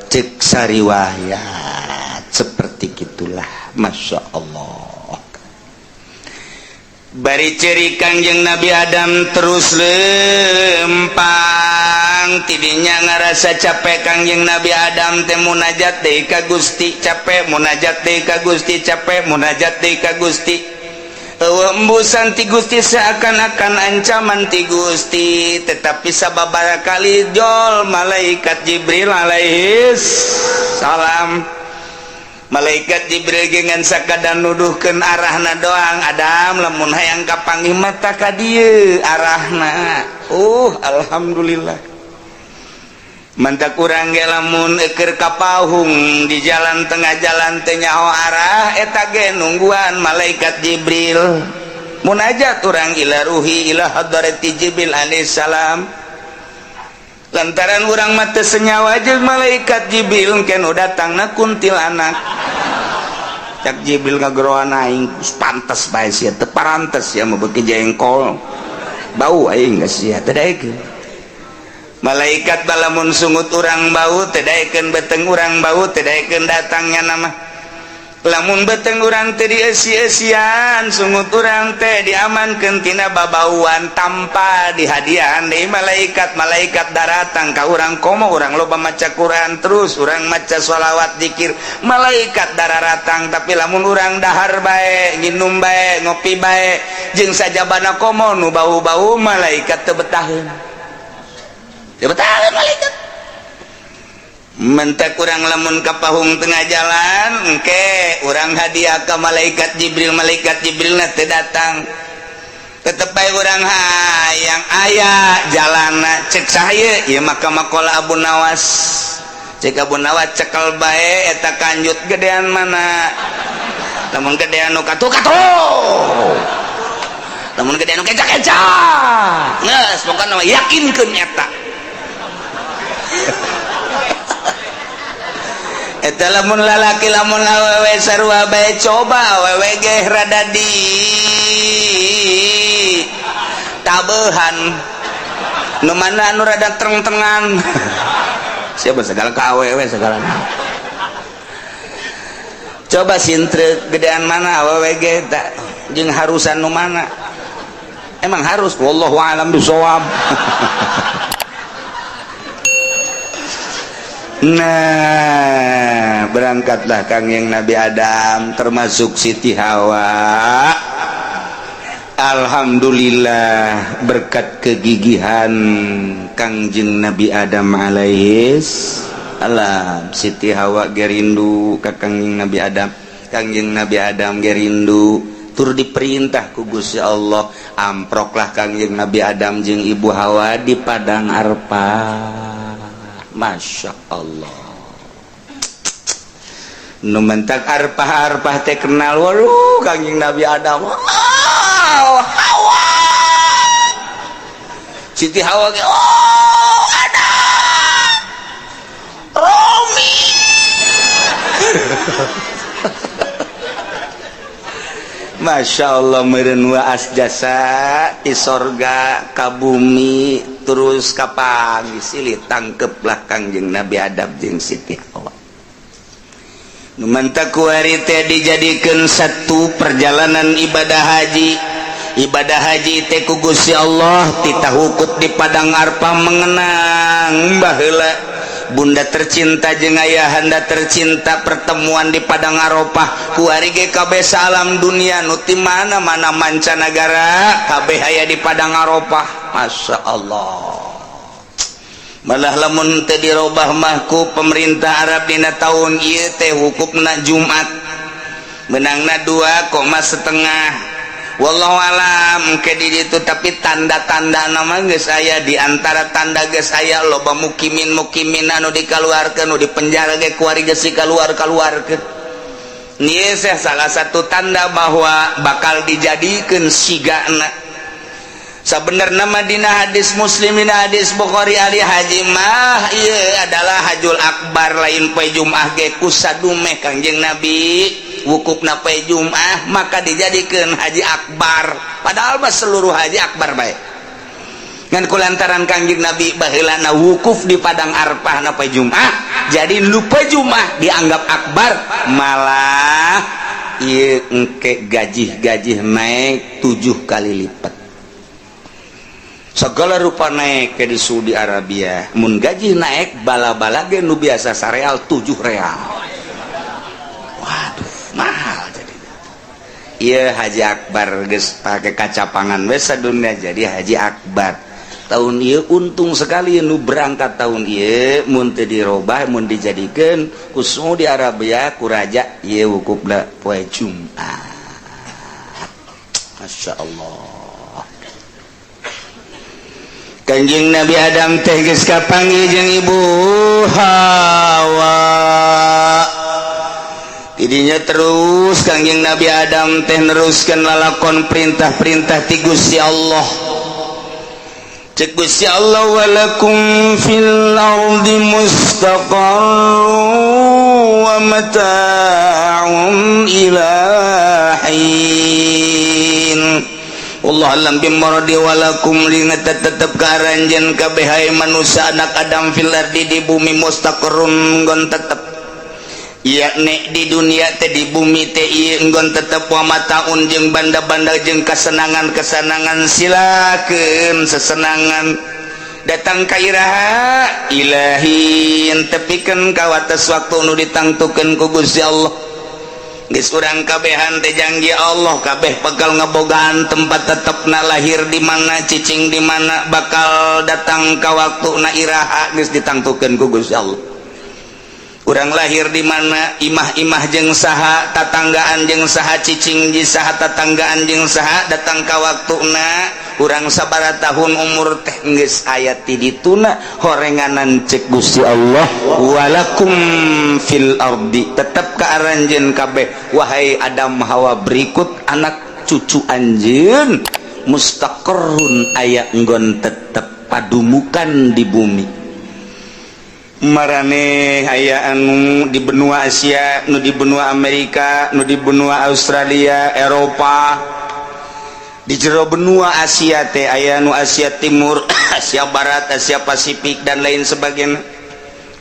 Speaker 1: cek sariwayat seperti gitulah. Masya Allah. Bari ciri Kangjeng Nabi Adam terus lempang. Datang tidinya ngarasa capek Kangjeng Nabi Adam teh, munajat deui ka Gusti, capek, munajat deui ka Gusti, capek, munajat deui ka Gusti. Euweuh embusan ti Gusti, seakan-akan ancaman ti Gusti, tetapi sababaraha kali jol malaikat Jibril alaihis salam. Malaikat Jibril dengan sakadar nuduhkeun arahna doang, "Adam, lamun hayang kapanggih mata ka dieu arahna." Alhamdulillah. Mantak urang ge lamun eker kapahung di jalan, tengah jalan teu nyaho arah, eta ge nungguan malaikat Jibril. Munajat urang ila ruhi ila hadrati Jibril alaihissalam, lantaran urang mah teu senyawa jeung malaikat Jibril. Engke nu datangna kuntilanak. Cak Jibril ngageroan aing, "Pantes bae sia, teu parantes sia mah, beuki jengkol bau aing geus sia." Teu daekeun malaikat. Balamun sungut urang bau, teu daekeun, beteng urang bau, teu daekeun datangnya nama. Lamun beteng urang teh dieusi-eusian, sungut urang teh diamankeun tina babauan tanpa dihadiahan deui malaikat. Malaikat daratang ka urang, komo urang loba maca Quran, terus urang maca sholawat, zikir, malaikat daratang. Tapi lamun urang dahar bae, nginum bae, ngopi bae jeung sajabana, komo nu bau-bau, malaikat teu betaheun, teu betaheun malaikat. Mentak urang lamun kapahung tengah jalan, engke urang hadiah ke malaikat Jibril, malaikat Jibril teu datang. Tetep bae urang hayang aya jalana. Cek saya ya, maka makola Abu Nawas, cek Abu Nawas, cekel bae eta kanjut, gedean mana. Lamun gedean nu katu katu, lamun gedean nu keca keca, geus pokona mah yakinkeun eta. Eta lamun lalaki, lamun awewe sarua bae. Coba awewe ge rada di tabehan, nu mana anu rada tereng-terengan. Siapa segala ka awewe segala. Coba sintre gedean mana awewe ge tak jeung harusan nu mana. Emang harus, wallahu alam bisawab. Nah, berangkatlah Kangjeng Nabi Adam termasuk Siti Hawa. Alhamdulillah, berkat kegigihan Kangjeng Nabi Adam alaihis salam, Siti Hawa gerindu ka Kangjeng Nabi Adam, Kangjeng Nabi Adam gerindu, tur diperintah ku Gusti Allah, amproklah Kangjeng Nabi Adam jeung Ibu Hawa di Padang Arfah. Masya Allah, nu mentak arpah arpah teh kenal. Waduh, Kangjeng Nabi Adam, wow, Hawa, Siti Hawa ge, oh, Adam, Romi. Masya Allah, meureun waas jasa ti sorga ka bumi, terus kapanggih silih tangkeplah Kangjeng Nabi Adam jeung Siti Hawa. Nu mantak kuari teh dijadikeun satu perjalanan ibadah haji. Ibadah haji teh ku Gusti Allah titah wukuf di Padang Arfah, mengenang baheula bunda tercinta jeung ayahanda tercinta, pertemuan di Padang Arafah. Kuari ge kabeh salam dunia nu ti mana-mana mancanagara kabeh aya di Padang Arafah. Masya Allah. Malah lamun teu dirobah mah ku pemerintah Arab dina tahun ieu teh wukufna Jumat menangna 2,5, wallahu alam ke di ditu. Tapi tanda-tanda nama geus aya, di antara tanda geus aya loba mukimin mukimin anu dikaluarkeun, nu di penjara ge kuari geus dikaluar-kaluarkeun. Ieu salah satu tanda bahwa bakal dijadikeun sigana. Sebenarnya nama dina hadis Muslim, dina hadis Bukhari, ari haji mah ieu adalah hajul akbar, lain poe Jumat ge kusadumeh Kangjeng Nabi wukufna poe Jumat, maka dijadikeun haji akbar. Padahal mah seluruh haji akbar bae, ngan kulantaran Kangjeng Nabi baheulana wukuf di Padang Arfah na poe Jumat, jadi lupa Jumat dianggap akbar. Malah ieu engke gajih-gajih naik 7 kali lipat. Segala rupa naik ke di Saudi Arabia. Mun gaji naik, bala-bala ge nu biasa sareal 7 real. Waduh, mahal. Jadi iya, Haji Akbar geus pakai kacapangan we sadunya. Jadi Haji Akbar tahun ieu untung sekali. Nu berangkat tahun ieu, mun teu dirobah, mun dijadikeun ku Saudi Arabia, ku raja ieu wukufna poe Jumat. Masya Allah. Kanjeng Nabi Adam teh geus kapanggih jeung Ibu Hawa. Tidinya terus Kangjeng Nabi Adam teh neruskan lalakon perintah-perintah ti Gusti Allah. Cek Gusti Allah, walakum fil ardi mustaqarrun wa mata'un ila hin. Wallahu a'lam bimuradi. Walakum tetep ka aranjeun kabeh, hai manusia anak Adam, fil ardi di bumi, mustaqarrun nggon tetep, yakni di dunia teh, di bumi teh ieu nggon tetep, wa mataun jeung banda-banda jeung kasenangan-kesenangan. Silakeun sesenangan datang ka iraha? Ilahin, tepikeun ka wates waktu nu ditangtukeun ku Gusti Allah. Geus urang kabehan teh janji Allah, kabeh bakal ngebogaan tempat tetepna, lahir di mana, cicing di mana, bakal datang ka waktu na iraha, geus ditangtukeun ku Gusti Allah. Urang lahir di mana, imah-imah jeung saha, tatanggaan jeung saha, cicing di saha, tatanggaan jeung saha, datang ka waktuna urang sabaraha tahun umur teh geus aya ti dituna horenganan. Cek Gusti Allah, walakum fil ardi, tetep ka aranjeun kabeh, wahai Adam, Hawa, berikut anak cucu anjeun, mustaqarrun aya nggon tetep padumukan di bumi. Marane aya anu di benua Asia, nu di benua Amerika, nu di benua Australia, Eropa. Di jero benua Asia teh aya nu Asia Timur, Asia Barat, Asia Pasifik, dan lain sebagainya.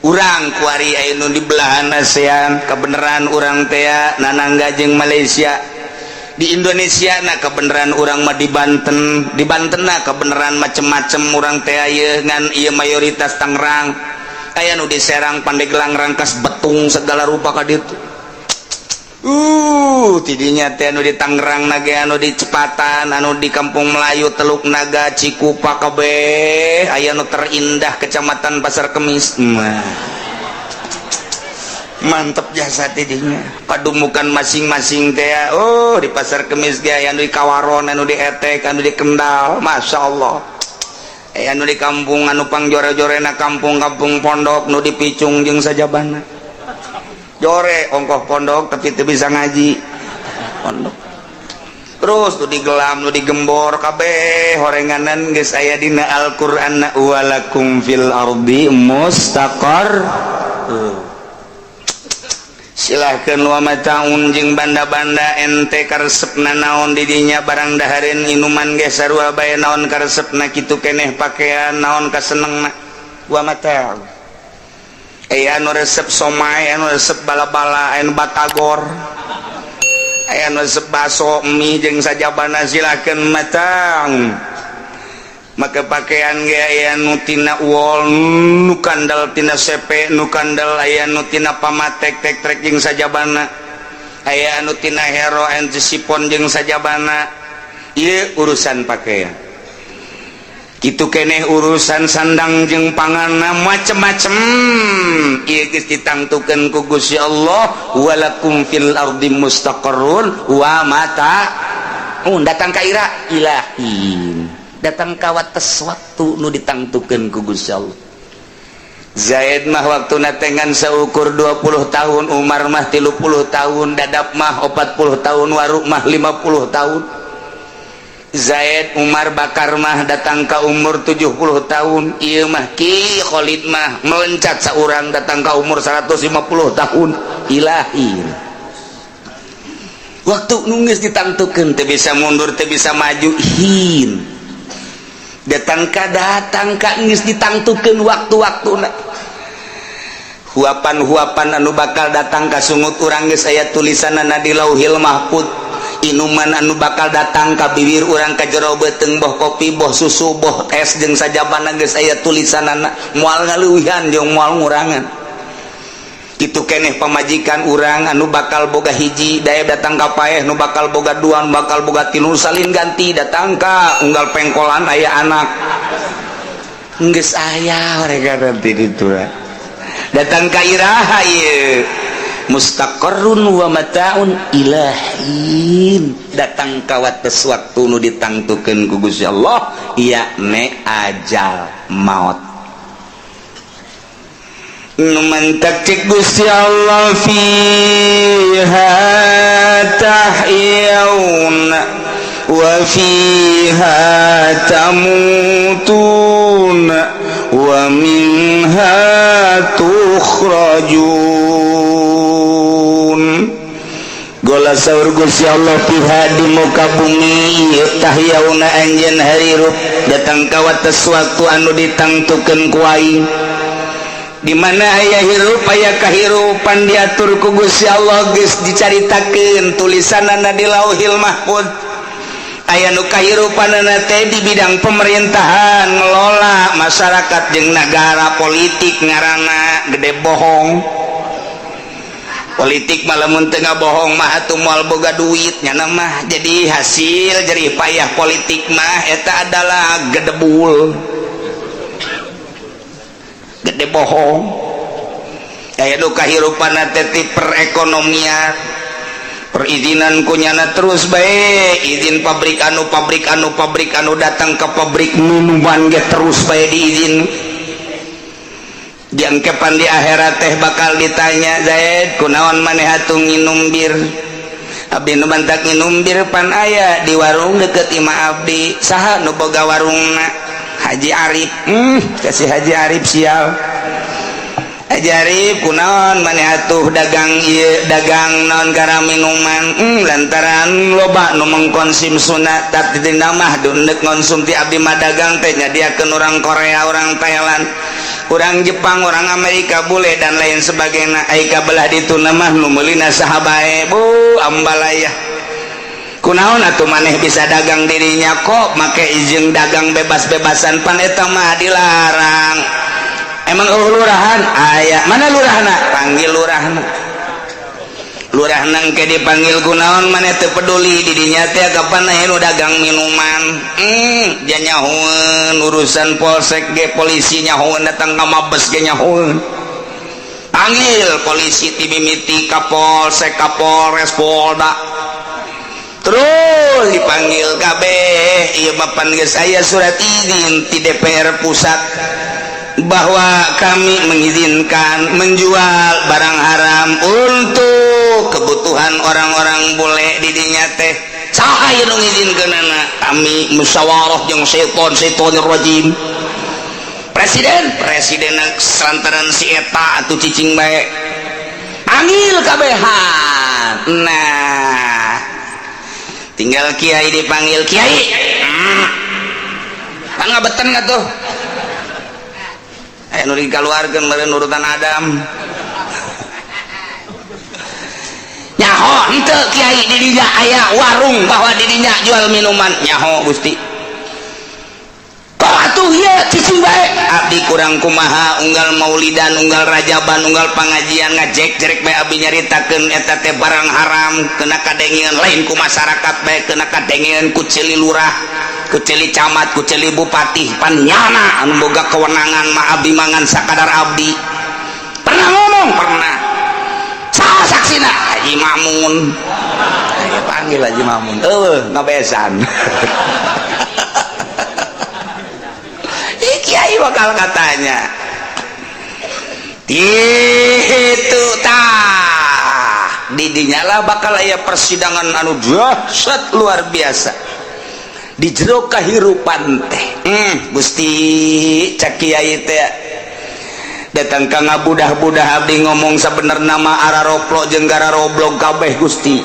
Speaker 1: Urang kuari aya nu di belahan ASEAN, kebenaran urang teh nanangga jeung Malaysia. Di Indonesia, nah, kebenaran urang mah di Banten. Di Banten, nah, kebenaran macem-macem urang teh ieu, ngan ieu mayoritas Tangerang. Aya nu di Serang, Pandeglang, Rangkas Betung, segala rupa ka ditu. Tidinya teh anu di Tangerang nage, anu di Cepatan, anu di Kampung Melayu, Teluk Naga, Cikupa, kabeh aya nu terindah Kecamatan Pasar Kemis. Mah mantep jasa tidinya padumukan masing-masing teh. Oh, di Pasar Kemis ge aya anu di Kawaron, anu di Etek, anu di Kendal, Masya Allah. Aya anu di kampung anu pangjore-jorena, kampung-kampung pondok nu di Picung jeung sajabana. Jore ongkoh pondok tapi teu bisa ngaji pondok. Terus nu di Gelam, nu di Gembor, kabeh horenganan geus aya dina Al-Qur'an, walakum fil ardi mustaqar. Silahkan, wa mataun jeung banda-banda. Ente karesepna naon didinya? Barang dahareun, inuman ge sarua bae, naon karesepna kitu keneh. Pakaian naon kasenengna? Wa mataun. Aya anu resep somai, anu resep bala-bala, anu batagor, aya anu resep baso, mie jeung sajabana, silakeun matang. Maka pakaian ge aya nu tina wol, nu kandel tina sepe, nu kandel aya nu tina pamatek, tek trek jeung sajabana, aya anu tina hero, anu sipon jeung sajabana. Ieu urusan pakaian. Kitu keneh urusan sandang jeung panganna, macem-macem. Ieu geus ditangtukeun ku Gusti Allah, walakum fil ardi mustaqarrun wa mata datang ka ira? Ilahin, datang ka wates waktu nu ditangtukeun ku Gusti Allah. Zaid mah waktu natengan seukur 20 tahun, Umar mah 30 tahun, Dadap mah 40 tahun, Waruk mah 50 tahun. Zaid, Umar, Bakar mah datang ke umur 70 tahun. Ieu mah Ki Khalid mah melencat seorang datang ke umur 150 tahun. Ilahi, waktu nu geus ditangtukeun teu bisa mundur, teu bisa maju. Hin, datang ka, datang ka geus ditangtukeun waktu-waktuna. Huapan-huapan anu bakal datang ka sungut urang geus aya tulisanna di Lauhil Mahfud. Inuman anu bakal datang ka bibir urang, ka jero beuteung, boh kopi, boh susu, boh es, jeung sajabana geus aya tulisanana, moal ngaleuwihan jeung moal ngurangan. Kitu keneh pamajikan urang anu bakal boga hiji daya datang ka paeh, nu bakal boga dua, nu bakal boga tilu, salin ganti datang ka unggal pengkolan aya anak, geus aya mereka nanti ditu. Datang ka iraha ieu? Mustaqarrun wa mataun ilahin. Datang ka wates waktu nu ditangtukeun ku Gusti Allah, yakni ajal maut. Nu mantak cek Gusti Allah, fiha tahyauna wa fiha tamutuna wa minha tukhrajun. Gola saur Gusti Allah, fiha di muka bumi ieu, tahyauna anjeun harirup, datang ka wates waktu anu ditangtukeun ku aing. Di mana aya hirup, aya kahirupan diatur ku Gusti Allah, geus dicaritakeun tulisanana di Lauhil Mahfud. Aya nu kahirupanana teh di bidang pemerintahan, ngelola masyarakat jeung nagara, politik ngaranna, gede bohong. Politik malah mun teu bohong mah atuh moal boga duit nyana mah. Jadi hasil jerih payah politik mah eta adalah gedebul, gede bohong. Aya nu kahirupan teh perekonomian, perizinan kunyana terus bae, izin pabrik anu, pabrik anu, pabrik anu, datang ke pabrik minuman ge terus bae diizin. Jangkepan di akhirat teh bakal ditanya, "Zaid, kunaon maneh atuh nginum bir?" "Abdi nu mantak nginum bir pan aya di warung deket imah abdi." "Saha nu boga warungna?" "Haji Arif." Kasih Haji Arif sial. "Haji Arif, kunaon maneh atuh dagang ieu, dagang naon gara minuman?" Lantaran loba nu mengkonsumsuna, tapi dina mah dundek ngonsumti abdi mah dagang teh nyadiakeun orang Korea, orang Thailand, orang Jepang, orang Amerika, bule, dan lain sebagainya. Ai ka belah ditu mah nu meulina saha bae, bu ambalaya." "Kunaon atuh maneh bisa dagang dirinya, kok make izin dagang bebas-bebasan? Pan eta mah dilarang." "Emang oh, lurahan aya? Mana lurahna? Panggil lurahna." Lurah nang ke dipanggil, "Kunaon maneh teu peduli didinya teh kapan aya nu dagang minuman?" Janyahoeun urusan polsek ge, polisi nyahoeun, datang ka Mabes ge nyahoeun. Panggil polisi ti mimiti Kapolsek, Kapolres, Polda, terus dipanggil kabeh. Ieu mah pan geus aya surat izin ti DPR pusat bahwa kami mengizinkan menjual barang haram untuk kebutuhan orang-orang bule didinya teh. Saha nu ngizinkeunana?" "Kami musyawarah jeung seton, setonir rajim, presiden, presiden lantaran si eta atuh cicing bae." Panggil kabehan. Nah, tinggal kiai dipanggil. "Kiai, Pan ngabeten nggak tuh? Aya nu dikaluarkeun meureun urutan Adam. Nyaho henteu, kiai, di dinya aya warung bahwa di dinya jual minuman?" "Nyaho, Gusti." "Kok atuh ieu cicing bae?" "Abdi kurang kumaha, unggal maulidan, unggal rajaban, unggal pengajian ngajek jerek bae abdi nyaritakeun eta teh barang haram, kena kadengeun lain ku masyarakat bae, kena kadengeun ku ceuli lurah, ku ceuli camat, ku ceuli bupati. Pan nyana anu boga kewenangan mah, abdi mangan sakadar abdi." "Pernah ngomong?" "Pernah." "Saha saksina?" "Haji Mamun." Ayo panggil Haji Mamun. Eueuh ngabesan. Kiai bakal katanya itu tah didinya lah bakal aya persidangan anu dahsyat luar biasa di jero kahirupan teh. Gusti, cak kiai teh, datang ka ngabudah-budah abdi ngomong sabenerna mah araroplo jeung gararoblog kabeh, Gusti,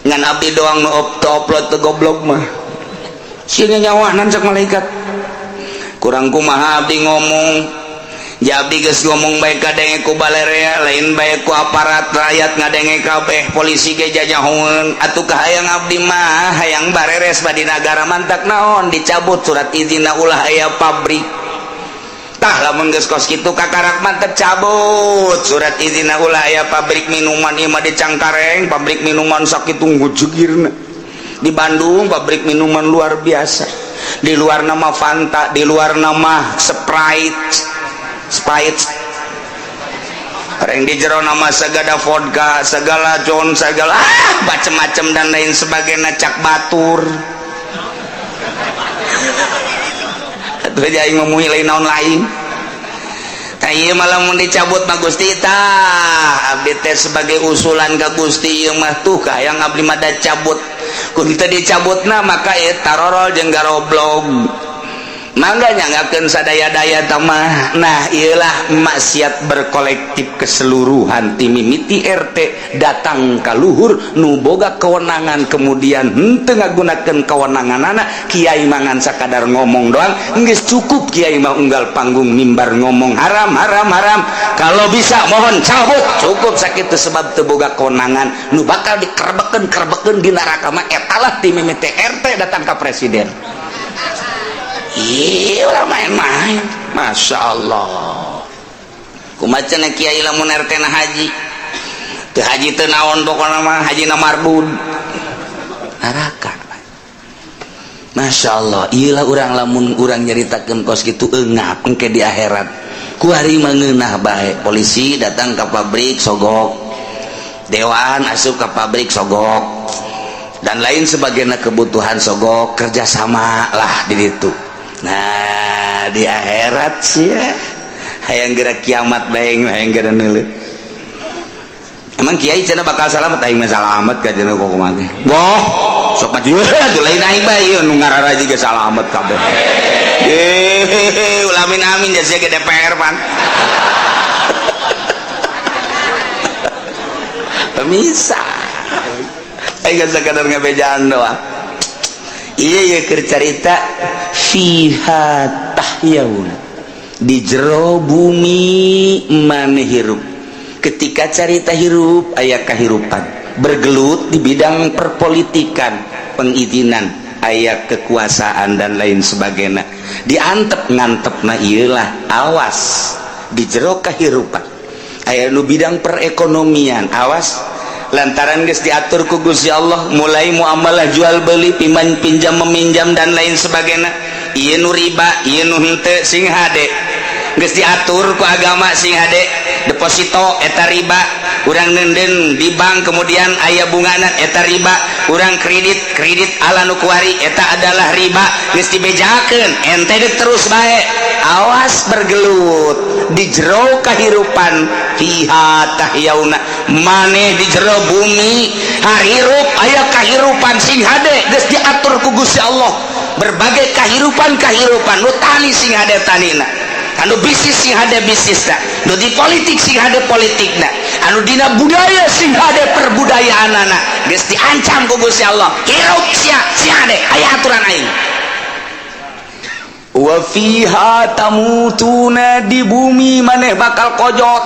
Speaker 1: ngan abdi doang nu oplo teu goblok mah sieun nyawanan." Cak malaikat, "Kurang kumaha abdi ngomong? Abdi geus ngomong bae kadenge ku balerea, lain bae ku aparat, rakyat ngadenge kabeh, polisi ge jajahoeun. Atuh kahayang abdi mah hayang bareres badi nagara, mantak naon dicabut surat izinna, ulah aya pabrik. Tah, lamun geus kos kitu kakarak mantep cabut surat izinna, ulah aya pabrik minuman. Ieu mah di Cangkareng pabrik minuman sakitu ngujegirna. Di Bandung pabrik minuman luar biasa, di luar nama Fanta, di luar nama Sprite, Sprite. Reng di jero nama segala vodka, segala John, segala macem-macem dan lain sebagainya, cak batur. Atuh aing memuhi lain naon lain. Tah, ieu mah lamun dicabut mah Gusti, tah abdi teh sebagai usulan ka Gusti ieu mah, tuh kahayang abdi mah da cabut. Ku teu dicabutna maka ieu tarorol jeung garoblog. Mangga nyanggakeun sadaya-daya tamah. Nah, iyalah maksiat berkolektif keseluruhan ti mimiti RT datang ka luhur nu boga kewenangan, kemudian henteu ngagunakeun kewenanganana. Kiai mangan sakadar ngomong doang geus cukup. Kiai mah unggal panggung mimbar ngomong haram, haram, haram, kalau bisa mohon cabut, cukup sakitu, sebab teu boga kewenangan. Nu bakal dikerebekeun kerebekeun di neraka mah etalah ti mimiti RT datang ka presiden. Iya, ulah main-main. Masya Allah. Kumaha cenah kiai lamun RT na haji? Teu haji teu naon, pokona mah haji na mardud. Neraka. Masya Allah, iyalah urang lamun urang nyaritakeun kos kitu eungap engke di akhirat. Kuari mah ngeunah bae, polisi datang ke pabrik sogok. Dewan asup ke pabrik sogok. Dan lain sebagainya, kebutuhan sogok, kerjasama lah di ditu. Nah, di akhirat sih ya, hayang gerak kiamat bae, hayang gerak neuleuh. Emang kiai cenah bakal salamet? Aing mah salamet ka cenah kok kumaha teh. Boh, sok maju atuh, lain aing bae ieu nu ngararaji ge salamet kabeh. Ye, ulah amin amin ja sia ge DPR pan. Pemisah. Aing geus sakadar ngabejaan doang. Iya, iya, keur carita fiha tahyaun, di jero bumi maneh hirup. Ketika carita hirup aya kahirupan bergelut di bidang perpolitikan, pengizinan, aya kekuasaan dan lain sebagainya, diantep ngantepna. Iyalah, awas di jero kahirupan aya nu bidang perekonomian, awas, lantaran geus diatur ku Gusti Allah mulai muamalah jual beli, piman pinjam meminjam dan lain sebagainya, ieu nu riba, ieu nu henteu, sing hade geus diatur ku agama, sing hade. Deposito eta riba, urang nenden di bank kemudian aya bungana eta riba, urang kredit, kredit ala nu kuari eta adalah riba, geus dibejakeun, ente deuk terus bae. Awas bergelut di jero kahirupan, fiha tahyauna, maneh di jero bumi harirup aya kahirupan, sing hade geus diatur ku Gusti Allah berbagai kahirupan-kahirupan. Nu tani sing hade tanina, anu bisnis sing hade bisnisna, nu di politik sing hade politikna, anu dina budaya sing hade perbudayaanana, geus diancam ku Gusti Allah. Hirup sia sing hade aya aturan aing. Wa fiha tamutuna, di bumi maneh bakal kojot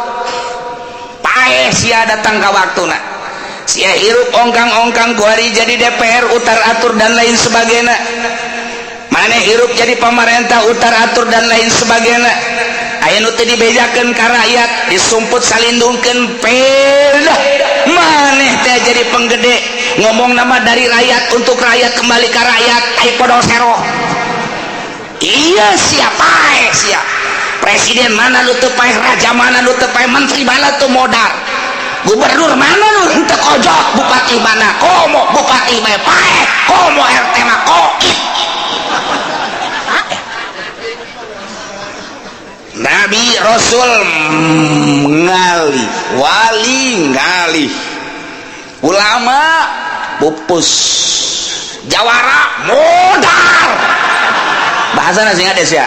Speaker 1: paeh sia datang ka waktuna. Sia hirup ongkang-ongkang kuari jadi DPR utar atur dan lain sebagainya, maneh hirup jadi pemerintah utar atur dan lain sebagainya, aya nu teu dibejakeun ka rakyat, disumput salindungkeun pedah. Maneh teh jadi penggede ngomong nama dari rakyat untuk rakyat kembali ke rakyat, ai podol sero. Iya, siapa sia? Presiden mana lu teu paeh, raja mana lu teu paeh, menteri mana tuh modar, gubernur mana lu teu kojot, bupati mana komo bupati bae paeh, komo RT mah koit. Nabi Rasul ngalih, wali ngalih, ulama pupus, jawara modar. Bahasa sing ada sia,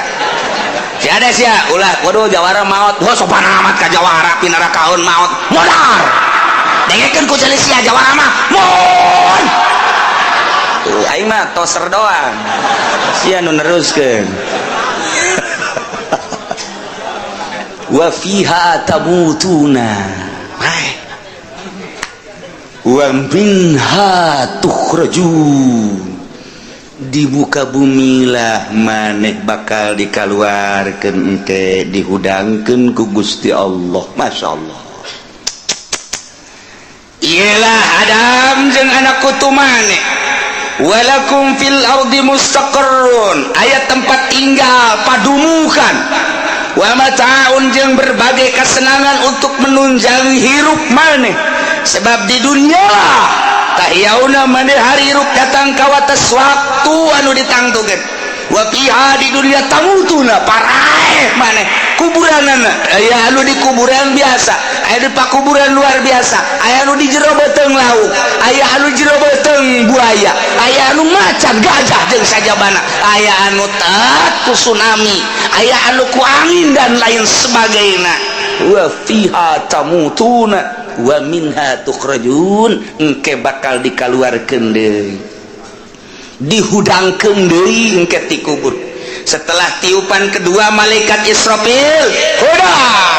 Speaker 1: si ada sia ulah waduh jawara maot, wah sopan amat ka jawara pinara kaun maot modar. Dengekeun ku ceuli sia, jawara mah mon. Tuh aing mah toser doang, sia nu neruskeun. Wa fiha tamutuna wa minha tukhrajun. Di muka bumi lah maneh bakal dikaluarkeun, engke dihudangkeun ku Gusti Allah. Masya Allah. Iyalah Adam jeung anak kutu maneh. Walakum fil ardi mustaqarrun, aya tempat tinggal, padumukan, wa mata'un, jeung berbagai kesenangan untuk menunjang hirup maneh. Sebab di dunia tahyauna, maneh hirup datang ka wates waktu anu ditangtukeun. Wa fiha, di dunia, tamutuna, paraeh maneh. Kuburanana aya anu di kuburan biasa, aya di pakuburan luar biasa, aya anu di jero beuteung laut, aya anu jero beuteung buaya, aya anu macan, gajah jeung sajabana, aya anu tat ku tsunami, aya anu ku angin, dan lain sebagainya. Wa fiha tamutuna wa minha tukhrajun, engke bakal dikaluarkeun deui, dihudangkeun deui engke ti kubur setelah tiupan kedua malaikat Israfil. Hudang.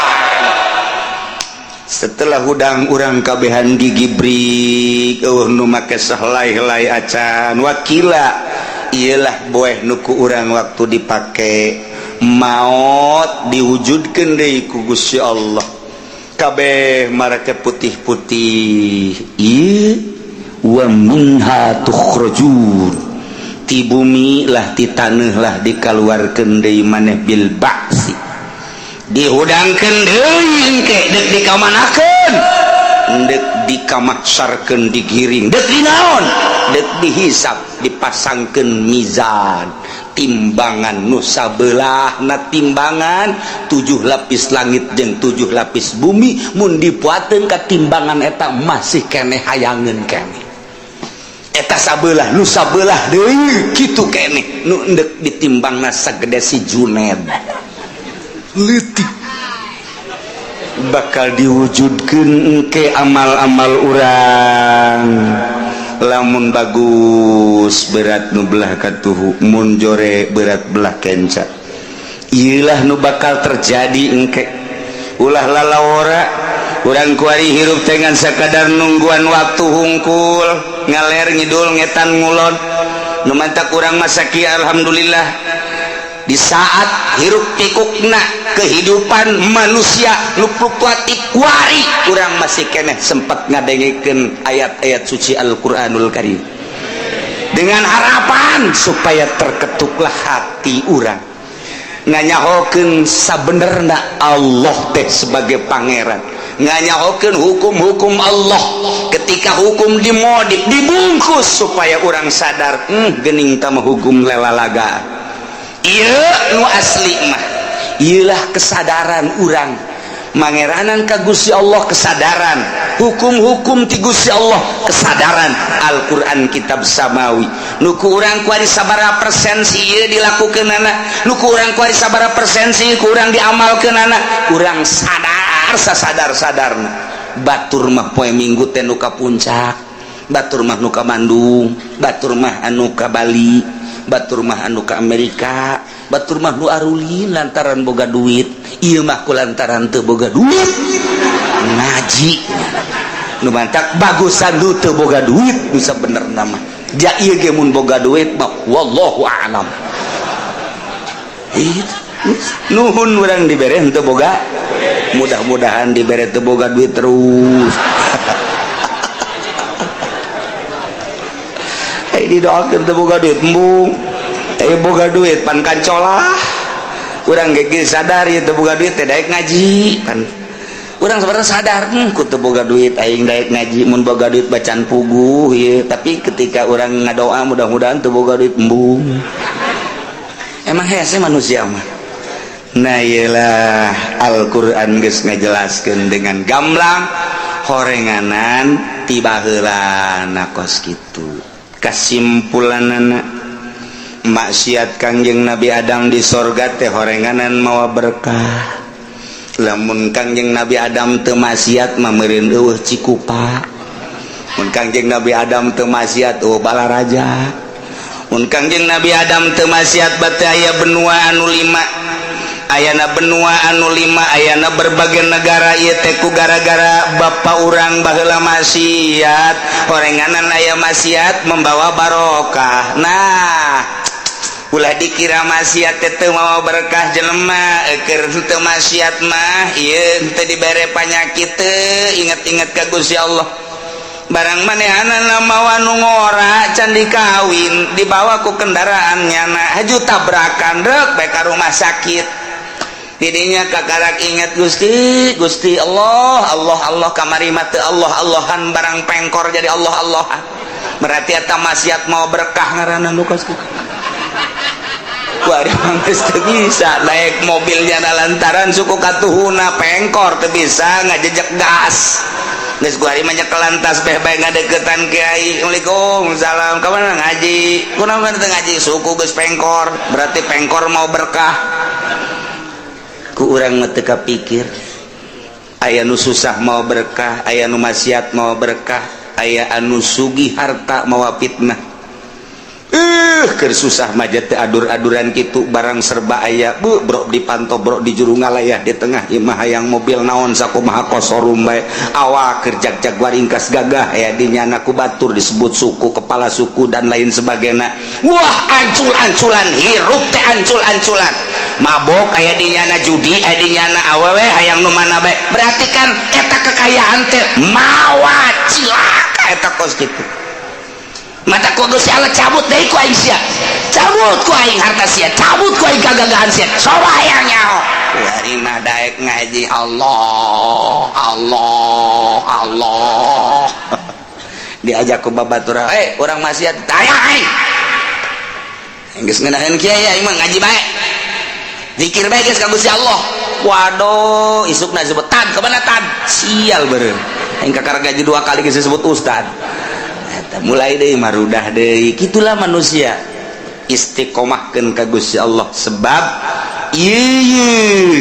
Speaker 1: Setelah hudang, urang kabehan gigi brik, euweuh nu make sahelai-helai acan. Wakila iyalah boeh nu ku urang waktu dipake maot diwujudkeun deui ku Gusti Allah, kabeh marake putih-putih. Ieu wa minha tukhrajun, ti bumi lah, ti taneuh lah dikaluarkeun deui maneh. Bil ba'si, dihudangkeun deui engke. Dek dikamanakeun? Dek dikamahsyarkeun, digiring. Dek dinaon? Dek dihisap, dipasangkeun mizan, timbangan nu sabelahna timbangan tujuh lapis langit jeung tujuh lapis bumi. Mun dipuateun ka timbangan eta masih keneh hayangeun keneh. Eta sabelah, nu sabelah deui kitu keneh, nu endek ditimbangna sagede si Juned leutik. Bakal diwujudkeun engke amal-amal urang. Lamun bagus, berat nu belah katuhu, mun jore, berat belah kenca. Iyalah nu bakal terjadi engke. Ulah lalawora urang kuari hirup dengan sakadar nungguan waktu hungkul, ngaler ngidul, ngetan ngulon. Nu mantak urang masaki alhamdulillah di saat hirup pikukna kehidupan manusia nu fluktuatif kuari, urang masih keneh sempat ngadengekeun ayat-ayat suci Al-Qur'anul Karim dengan harapan supaya terketuklah hati urang nganyahokeun sabenerna Allah teh sebagai pangeran, nganyahokeun hukum-hukum Allah. Ketika hukum dimodif, dibungkus supaya orang sadar, gening tama hukum lelalaga. Iya, nu asli mah iyalah kesadaran urang mangeranan ka Gusti Allah, kesadaran hukum-hukum ti Gusti Allah, kesadaran Al-Quran, kitab samawi. Nu ku urang kuari sabaraha persen sih ieu dilakukeunana? Nu ku urang kuari sabaraha persen sih ku urang diamalkeunana? Urang sadar sasadar-sadarna, batur mah poe Minggu teh nu ka Puncak, batur mah nu ka Bandung, batur mah anu ka Bali, batur mah anu ka Amerika, batur mah nu arulin lantaran boga duit. Ieu mah ku lantaran teu boga duit ngaji. Nu mantak bagusan nu teu boga duit. Bisa bener nama ja ieu ge mun boga duit mah, wallahu a'lam. Nuhun urang dibere henteu boga, mudah-mudahan dibere teu boga duit terus. Hey, didoakeun teu boga duit embung. Eh, boga duit pan kancolah. Urang ge sadar ieu teu boga duit teh daek ngaji. Pan urang sebenarnya sadar, ku teu boga duit aing daek ngaji, mun boga duit bacan puguh ieu. Tapi ketika urang ngadoa mudah-mudahan teu boga duit, embung. Emang hese manusia mah. Nah, iyalah Al-Qur'an geus ngajelaskeun dengan gamblang horenganan tiba heula kos kitu. Kesimpulanana, maksiat Kangjeng Nabi Adam di sorga teh horenganan mawa berkah. Lamun Kangjeng Nabi Adam teu maksiat mah meureun euweuh Cikupa. Mun Kangjeng Nabi Adam teu maksiat, euweuh Balaraja. Mun Kangjeng Nabi Adam teu maksiat, bate aya benua anu lima. Ayana benua anu lima, ayana berbagai negara. Ieu teh ku gara-gara bapak urang baheula maksiat. Horenganan aya maksiat membawa barokah. Nah, ulah dikira maksiat teh teu mawa berkah. Jelema keur teu maksiat mah ieu teu dibere panyakit teu inget-inget ka Gusti Allah. Barang manehanana mawa nu ngora, can dikawin, dibawa ku kendaraan nyana, haju tabrakan, rek bae ka rumah sakit. Didinya kakarak inget Gusti, Gusti Allah, Allah, Allah. Kamari mah teu Allah Allahan, barang pengkor jadi Allah Allah. Berarti eta maksiat mawa berkah ngaranna nu kos kitu. Kuari mah geus teu bisa naik mobilnya lantaran suku katuhuna pengkor, teu bisa ngajejek gas. Geus kuari mah nyekel lantas beh bae ngadeukeutan kiai. "Waalaikumsalam, ka mana?" "Ngaji." "Kunaon teu ngaji?" "Suku geus pengkor." Berarti pengkor mawa berkah. Ku urang mah teu kapikir. Aya nu susah mawa berkah, aya nu maksiat mawa berkah, aya anu sugih harta mawa fitnah. Keur susah mah teh adur-aduran kitu, barang serba aya, bu bro dipanto bro di juru ngalayah di tengah imah, hayang mobil naon sakumaha kosorum bae. Awak keur jag-jag waringkas gagah aya di nyana, ku batur disebut suku, kepala suku, dan lain sebagainya. Wah, ancul-anculan hirup teh, ancul-anculan, mabok aya di nyana, judi aya di nyana, awewe hayang nu mana bae. Berarti kan eta kekayaan teh mawa cilaka. Eta kos kitu mata ku Gusti Allah cabut deui ku aing sia, cabut ku aing harta sia, cabut ku aing kagagahan sia. Coba hayang nyaho. Kuari mah daek ngaji, Allah Allah Allah. Diajak ku babatura, "Eh, urang maksiat." "Aya aing geus ngeunaheun kiai, aing mah ngaji bae, zikir bae geus ka Gusti Allah." Waduh, isukna disebut, "Tad, kemana tad?" Sial beureum aing, kakara gaji dua kali geus disebut ustad. Eta mulai deui marudah deui. Kitulah manusia, istiqomahkeun ka Gusti Allah, sebab ieu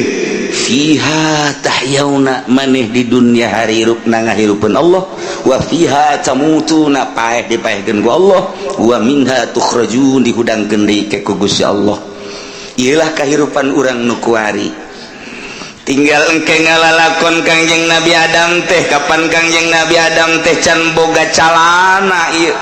Speaker 1: fiha tahyauna, maneh di dunia harirupna ngahirupeun Allah, wa fiha tamutuna, paeh dipaehkeun ku Allah, wa minha tukhrajun, dihudangkeun deui ke ku Gusti Allah. Ieulah kahirupan urang nu kuari. Tinggal engke ngalalakon Kangjeng Nabi Adam teh. Kapan Kangjeng Nabi Adam teh can boga calana ieu,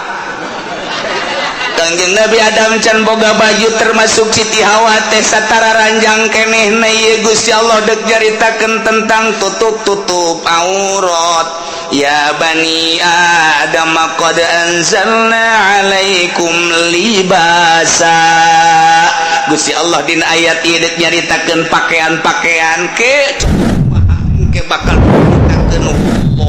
Speaker 1: Kangjeng Nabi Adam can boga baju, termasuk Siti Hawa teh satara ranjang keneh. Na ieu Gusti Allah dek nyaritakeun tentang tutup-tutup aurat. Ya bani Adam qad anzalna alaikum libasa. Gusti Allah dina ayat ieu dek nyaritakeun pakaian-pakaian ke bakal nyaritakeun.